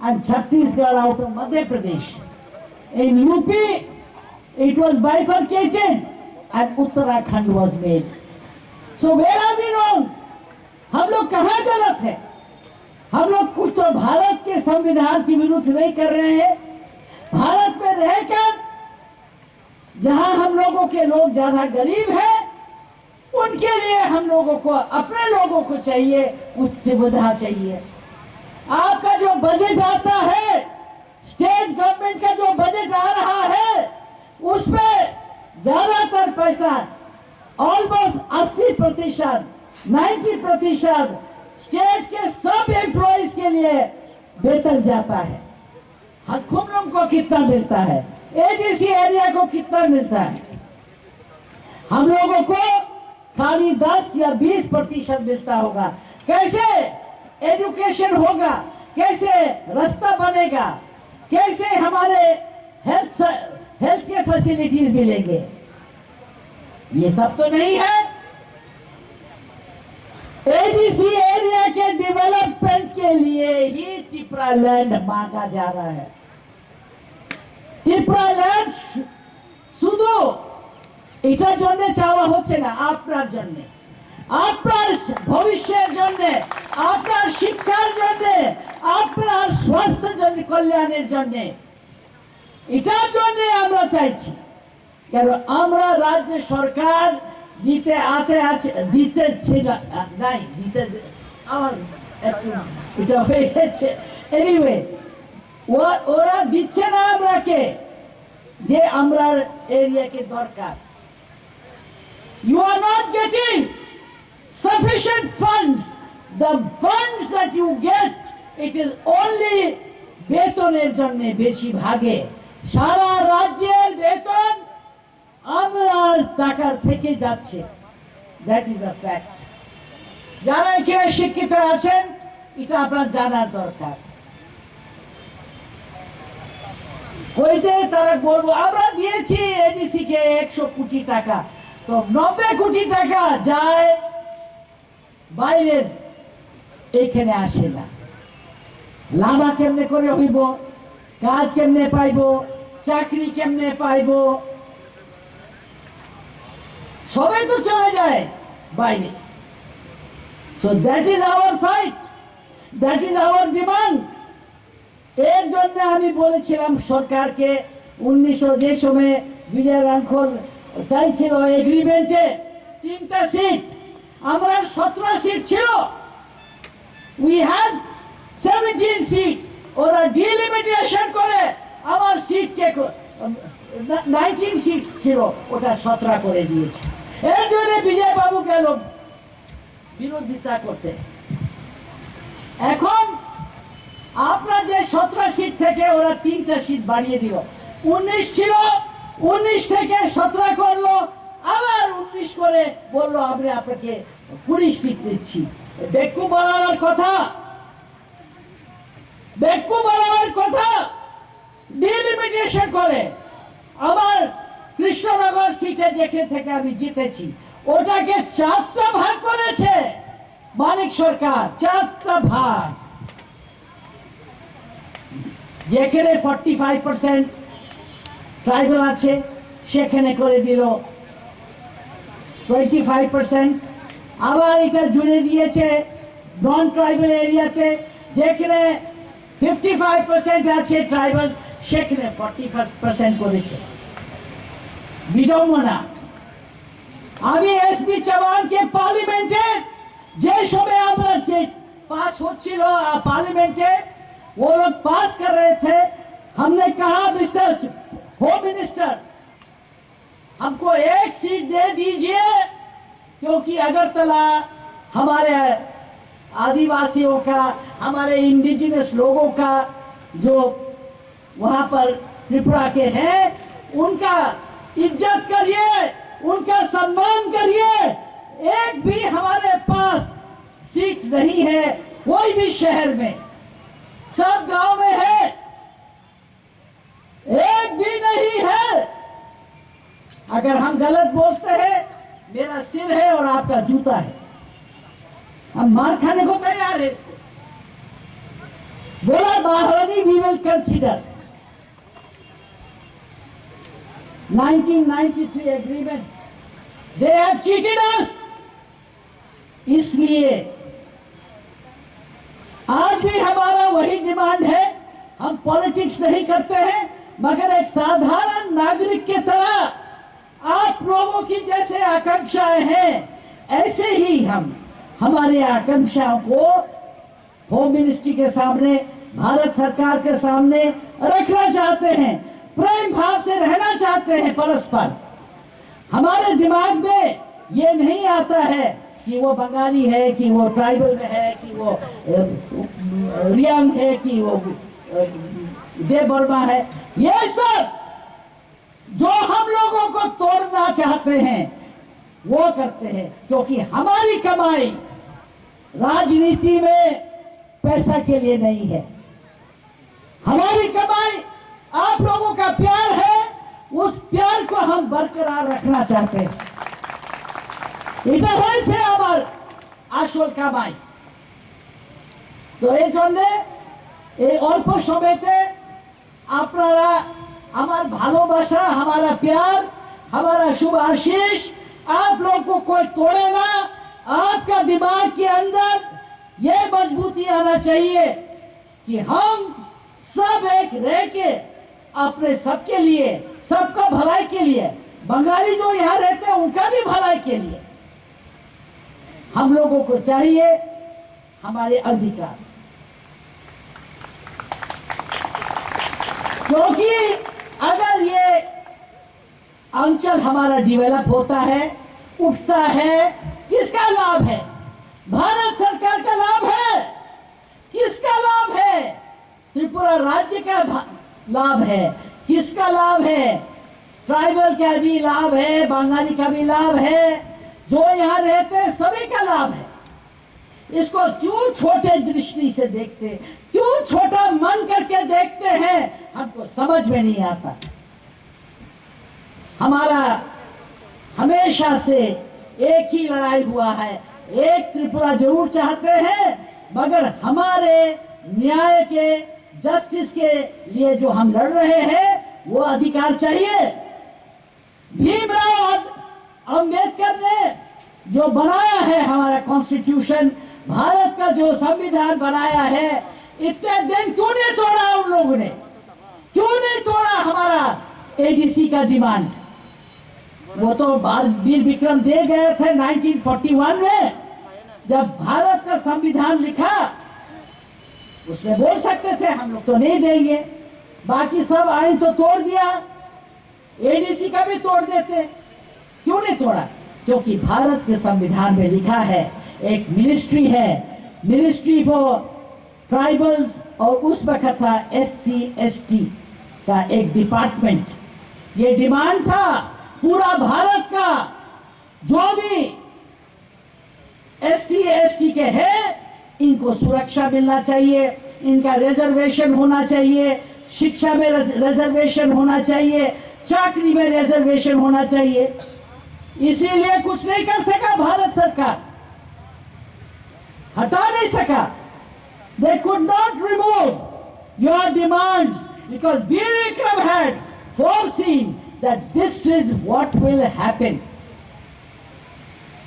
and Chhattisgarh out of Madhya Pradesh. In U P, it was bifurcated and Uttarakhand was made. So where are we wrong? हम लोग कहाँ गलत है? हम लोग कुछ तो भारत के संविधान के विरुद्ध नहीं कर रहे हैं। भारत में रहकर जहाँ हम लोगों के लोग ज्यादा गरीब हैं, उनके लिए हम लोगों को, अपने लोगों को चाहिए, कुछ सुविधा चाहिए। आपका जो बजट आता है, स्टेट गवर्नमेंट का जो बजट आ रहा है, उसमें ज्यादातर पैसा, ऑलमोस्ट अस्सी प्रतिशत, नाइन्टी प्रतिशत स्टेट के सब एम्प्लॉइज के लिए वेतन जाता है। हखुमनुम को कितना मिलता है, एडीसी एरिया को कितना मिलता है? हम लोगों को खाली दस या बीस प्रतिशत मिलता होगा। कैसे एजुकेशन होगा, कैसे रास्ता बनेगा, कैसे हमारे हेल्थ, हेल्थ के फैसिलिटीज मिलेंगे? ये सब तो नहीं है। एडीसी एरिया के डेवलपमेंट के लिए ही टिपरा लैंड मांगा जा रहा है। टिपरा लैंड শুধু এটার জন্য চাওয়া হচ্ছে না, আপনার জন্য, আপনার ভবিষ্যের জন্য, আপনার শিক্ষার জন্য, আপনার স্বাস্থ্য জন্য, কল্যাণের জন্য, এটার জন্য আমরা চাইছি। কেন আমরা রাজ্য সরকার দিতে আতে আছে, দিতে ছিল, আ, নাই, দিতে আমার একটু এটা হয়ে গেছে। এনিওয়ে, ওরা দিচ্ছে না আমরাকে, যে আমরার এরিয়াকে দরকার। You are not getting sufficient funds. The funds that you get, it is only বেতনের জন্য বেশিরভাগে। সারা রাজ্যের বেতন আমরার টাকার থেকে যাচ্ছে। That is a fact. যারা এখানে শিক্ষিত আছেন, এটা আপনার জানার দরকার। কইতে তারা বলবো, আমরা দিয়েছি এডিসি কে একশো কোটি টাকা, তো নব্বই কোটি টাকা যায় বাইরের, এখানে আসে না। লাভা কেমনে করে হইব, কাজ কেমনে পাইব, চাকরি কেমনে পাইব, সবাই তো চলে যায় বাইরে। So that is our fight, that is our demand. এর জন্য আমি বলেছিলাম সরকারকে, উনিশশো যে সময় বিজয় রাংখল চাইছিল এগ্রিমেন্টে তিনটা সিট, আমরা সতেরো সিট ছিল, we had seventeen seats, ওরা ডিলিমিটেশন করে আমার সিটকে, নাইনটিন সিট ছিল, ওটা সতেরো করে দিয়েছে। এর জন্য বিজয় বাবু গেল বিরোধিতা করতে। এখন আপনার যে সতেরো সিট থেকে ওরা তিনটা সিট বাড়িয়ে দিল, উনিশ ছিল, উনিশ থেকে সতেরো করলো, আবার উনিশ করে বললো, "আমরা আপনাকে কুড়ি সিট দিচ্ছি।" বেক্কু বাড়াবার কথা, বেক্কু বাড়াবার কথা। ডিলিমিটেশন করে আমার কৃষ্ণনগর সিটে, যেখান থেকে আমি জিতেছি, ওটাকে চারটা ভাগ করেছে মানিক সরকার, চারটা ভাগ। যেখানে ফর্টি ফাইভ পার্সেন্ট ট্রাইবাল আছে, সেখানে করে দিল টোয়েন্টি ফাইভ পার্সেন্ট। আবার এটা জুড়ে দিয়েছে নন ট্রাইবাল এরিয়াতে, যেখানে ফিফটি ফাইভ পার্সেন্ট আছে ট্রাইবাল, সেখানে ফর্টি ফাইভ পার্সেন্ট করেছে। বিড়ম্বনা। আমি এসপি চৌহানকে পার্লামেন্টে, যে সময় আমরা যে পাস হচ্ছিল, আ, পার্লামেন্টে, वो लोग पास कर रहे थे, हमने कहा, "मिस्टर होम मिनिस्टर, हमको एक सीट दे दीजिए, क्योंकि अगरतला हमारे आदिवासियों का, हमारे इंडिजिनस लोगों का जो वहां पर त्रिपुरा के हैं, उनका इज्जत करिए, उनका सम्मान करिए। एक भी हमारे पास सीट नहीं है, कोई भी शहर में, सब गांव में है।" एक भी नहीं है। अगर हम गलत बोलते हैं, मेरा सिर है और आपका जूता है। हम मार खाने को तैयार है इससे। बोला, "महारानी, we will consider nineteen ninety-three agreement। They have cheated us।" इसलिए आज भी हमारा वही डिमांड है। हम पॉलिटिक्स नहीं करते हैं, मगर एक साधारण नागरिक की तरह आप लोगों की जैसे आकांक्षाएं हैं, ऐसे ही हम हमारे आकांक्षाओं को होम मिनिस्ट्री के सामने, भारत सरकार के सामने रखना चाहते हैं, प्रेम भाव से रहना चाहते हैं परस्पर। हमारे दिमाग में ये नहीं आता है कि वो बंगाली है, कि वो ट्राइबल में है, कि वो, अ, रियांग है, कि वो, अ, देव वर्मा है। ये सब जो हम लोगों को तोड़ना चाहते हैं, वो करते हैं, क्योंकि हमारी कमाई राजनीति में पैसा के लिए नहीं है। हमारी कमाई आप लोगों का प्यार है, उस प्यार को हम बरकरार रखना चाहते हैं। এটা হয়েছে আমার আসল কামাই। তো এই জন্যে এই অল্প সময়তে আপনারা আমার ভালোবাসা, हमारा प्यार, हमारा शुभ आशीष, आप लोग को कोई तोड़े ना। आपका दिमाग के अंदर ये मजबूती आना चाहिए कि हम सब एक रह के अपने सबके लिए, सबका भलाई के लिए, बंगाली जो यहाँ रहते हैं उनका भी भलाई के लिए हम लोगों को चाहिए हमारे अधिकार। क्योंकि अगर ये अंचल हमारा डेवलप होता है, उठता है, किसका लाभ है? भारत सरकार का लाभ है। किसका लाभ है? त्रिपुरा राज्य का भा-, लाभ है। किसका लाभ है? ट्राइबल का भी लाभ है, बंगाली का भी लाभ है, जो यहाँ रहते हैं सभी का लाभ है। इसको क्यों छोटे दृष्टि से देखते, क्यों छोटा मन करके देखते हैं, हमको समझ में नहीं आता। हमारा हमेशा से एक ही लड़ाई हुआ है, एक त्रिपुरा जरूर चाहते हैं, मगर हमारे न्याय के, जस्टिस के लिए जो हम लड़ रहे हैं, वो अधिकार चाहिए। भीमराव अम्बेडकर ने जो बनाया है हमारा कॉन्स्टिट्यूशन, भारत का जो संविधान बनाया है, इतने दिन क्यों नहीं तोड़ा उन लोगों ने? क्यों नहीं तोड़ा हमारा एडीसी का डिमांड? वो तो बार-, वीर विक्रम दे गए थे नाइनटीन फ़ोर्टी वन में, जब भारत का संविधान लिखा, उसमें बोल सकते थे, हम लोग तो नहीं देंगे। बाकी सब आइन तो तोड़ दिया, एडीसी का भी तोड़ देते। क्यों नहीं तोड़ा? क्योंकि भारत के संविधान में लिखा है, एक मिनिस्ट्री है, मिनिस्ट्री फॉर ट्राइबल्स, और उस वक्त था एससी एसटी का एक डिपार्टमेंट। ये डिमांड था पूरा भारत का, जो भी एससी एसटी के हैं, इनको सुरक्षा मिलना चाहिए, इनका रिजर्वेशन होना चाहिए, शिक्षा में रिजर्वेशन होना चाहिए, चाकरी में रिजर्वेशन होना चाहिए। इसीलिए कुछ नहीं कर सका भारत सरकार, हटा नहीं सका। They could not remove your demands because Bir Bikram had foreseen that this is what will happen.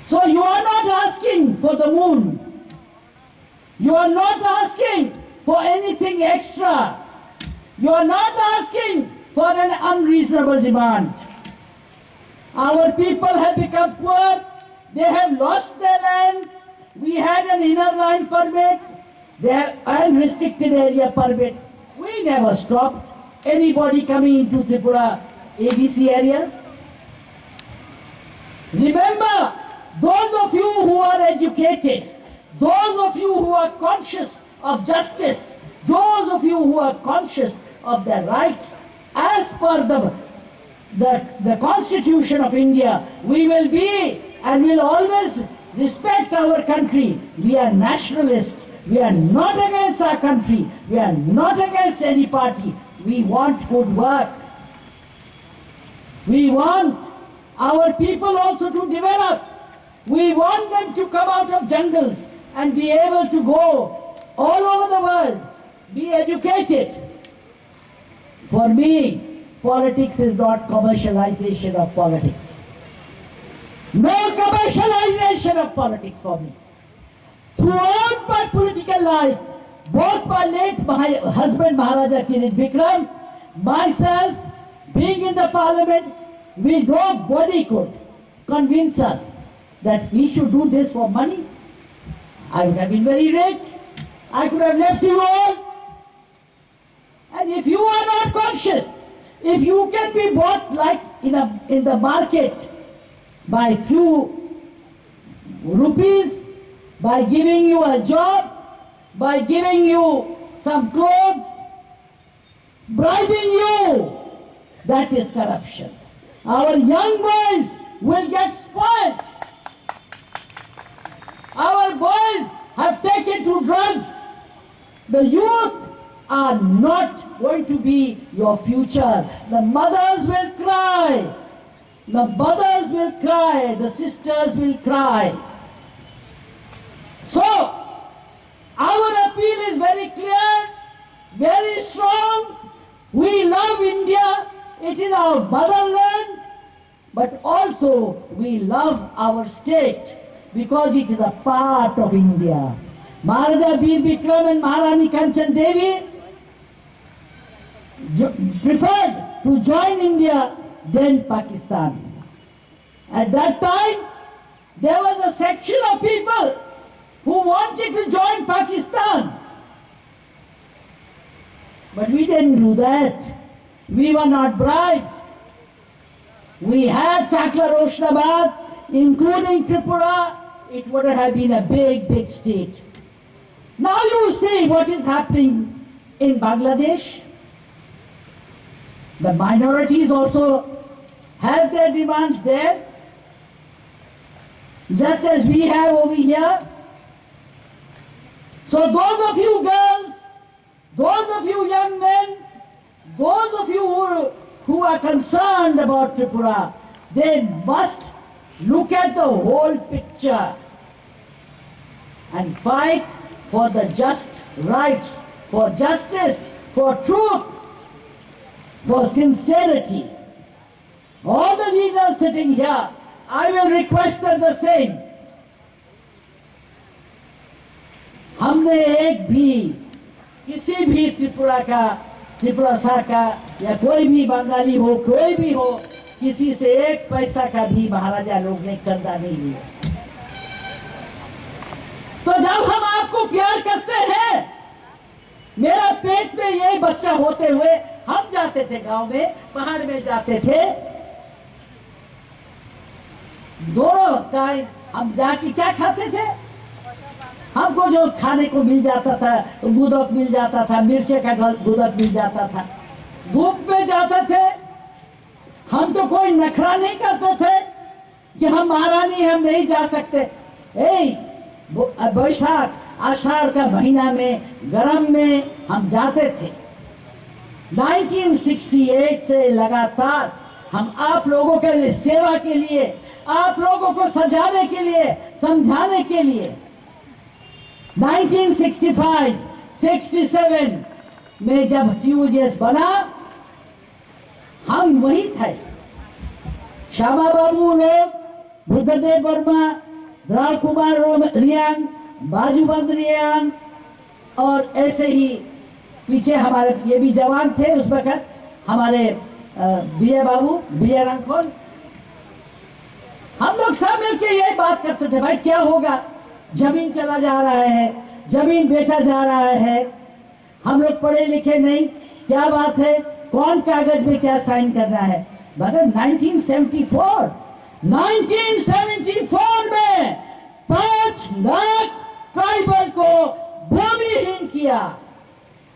So you are not asking for the moon. You are not asking for anything extra. You are not asking for an unreasonable demand. Our people have become poor. They have lost their land. We had an inner line permit. They have unrestricted area permit. We never stopped anybody coming into Tripura A D C areas. Remember, those of you who are educated, those of you who are conscious of justice, those of you who are conscious of their rights, as per the, the, the Constitution of India, we will be and will always respect our country. We are nationalists. We are not against our country. We are not against any party. We want good work. We want our people also to develop. We want them to come out of jungles and be able to go all over the world, be educated. For me, politics is not commercialization of politics. No commercialization of politics for me. Throughout my political life, both my late my husband Maharaja Kirit Bikram, myself, being in the parliament, we nobody could convince us that we should do this for money. I would have been very rich. I could have left you all. And if you are not conscious, if you can be bought like in a, in the market by few rupees, by giving you a job, by giving you some clothes, bribing you, that is corruption. Our young boys will get spoiled. Our boys have taken to drugs. The youth are not going to be your future. The mothers will cry. The mothers will cry. The sisters will cry. So, our appeal is very clear, very strong. We love India. It is our motherland. But also we love our state because it is a part of India. Maharaja Bir Bikram and Maharani Kanchan Devi jo- preferred to join India than Pakistan. At that time, there was a section of people who wanted to join Pakistan. But we didn't do that. We were not bribed. We had Chakla Roshnabad, including Tripura, it would have been a big, big state. Now you see what is happening in Bangladesh. The minorities also have their demands there, just as we have over here. So those of you girls, those of you young men, those of you who, who are concerned about Tripura, they must look at the whole picture and fight for the just rights, for justice, for truth, for sincerity. All the leaders sitting here, I will request them the same. हमने एक भी किसी भी त्रिपुरा का, त्रिपुरा सा का या कोई भी बंगाली हो, कोई भी हो, किसी से एक पैसा का भी महाराजा लोग ने चंदा नहीं लिया। तो जब हम आपको प्यार करते हैं, मेरा पेट में ये बच्चा होते हुए हम जाते थे गांव में, पहाड़ में जाते थे। दोनों टाइम हम जाके क्या खाते थे? हमको जो खाने को मिल जाता था, गुदक मिल जाता था, मिर्चे का गल-, गुदक मिल जाता था, धूप में जाते थे। हम तो कोई नखरा नहीं करते थे कि हम महारानी, हम नहीं जा सकते। ए, ब-, बैशाख, आषाढ़ का महीना में, गरम में हम जाते थे। नाइनटीन सिक्सटी एट से लगातार हम आप लोगों के लिए, सेवा के लिए, आप लोगों को सजाने के लिए, समझाने के लिए, nineteen sixty five, sixty seven में जब टीयूजेएस बना, हम वही थे। श्यामा बाबू लोग, बुद्धदेव वर्मा, द्राव कुमार रोम-, रियांग, बाजूबंद रियांग, और ऐसे ही पीछे हमारे ये भी जवान थे उस वक्त, हमारे, अ, विजय बाबू, विजय रंखोन, हम लोग सब मिलके यही बात करते थे, भाई, क्या होगा, जमीन चला जा रहा है, जमीन बेचा जा रहा है, हम लोग पढ़े लिखे नहीं, क्या बात है, कौन कागज में क्या साइन करना है। मगर nineteen seventy four, nineteen seventy four में पाँच लाख ट्राइबल को भूमिहीन किया।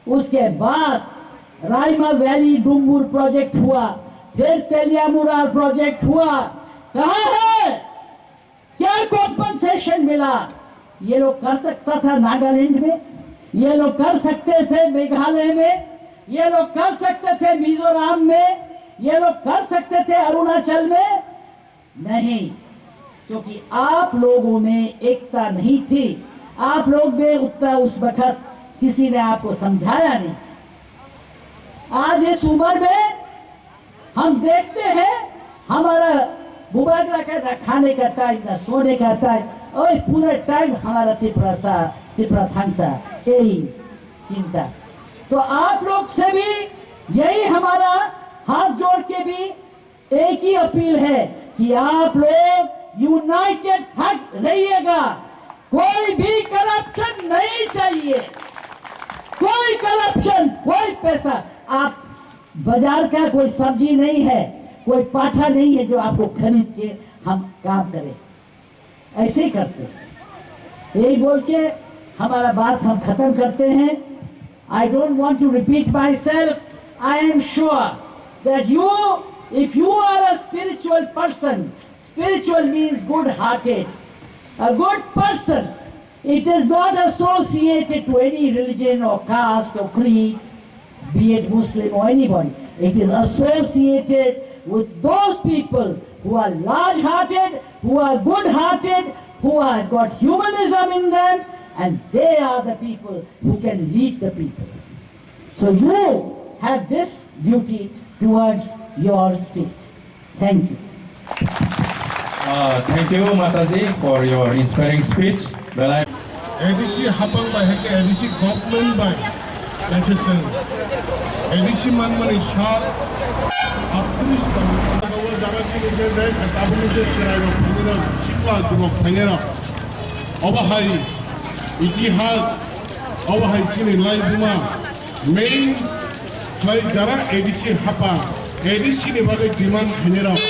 उसके बाद राइमा वैली डुम्बुर प्रोजेक्ट हुआ, फिर तेलियामुरार प्रोजेक्ट हुआ। कहाँ है, क्या कॉम्पनसेशन मिला? ये लोग कर सकता था नागालैंड में, ये लोग कर सकते थे मेघालय में, ये लोग कर सकते थे मिजोरम में, ये लोग कर सकते थे अरुणाचल में। नहीं, क्योंकि आप लोगों में एकता नहीं थी, आप लोग में उतना उस वक्त किसी ने आपको समझाया नहीं। आज इस उम्र में हम देखते हैं, हमारा मोबाइल रखे, ना खाने का टाइम, ना सोने का टाइम, और पूरा टाइम हमारा तिपरा सा, तिपरा थांगसा, यही चिंता। तो आप लोग से भी यही हमारा हाथ जोड़ के भी एक ही अपील है कि आप लोग यूनाइटेड थक रहिएगा। कोई भी करप्शन नहीं चाहिए, कोई करप्शन, कोई पैसा। आप बाजार का कोई सब्जी नहीं है, कोई पाठा नहीं है जो आपको खरीद के हम काम करें। ऐसे ही करते हैं। यही बोल के हमारा बात हम खत्म करते हैं। I don't want to repeat myself. I am sure that you, if you are a spiritual person, spiritual means good hearted, a good person. It is not associated to any religion or caste or creed, be it Muslim or anybody. It is associated with those people who are large hearted, who are good hearted, who have got humanism in them, and they are the people who can lead the people. So you have this duty towards your state. Thank you. Uh, thank you, Mataji, for your inspiring speech. Belai A D C hapang bai hai khe A D C government bai association A D C manmani sal atris bai jaga chini je dai tabuni je cherai rok phainai rok sikla jubok phainai rok obo hai itihas obo hai chini lai buma main khlai jara A D C hapang A D C ni bagwi demand khainai rok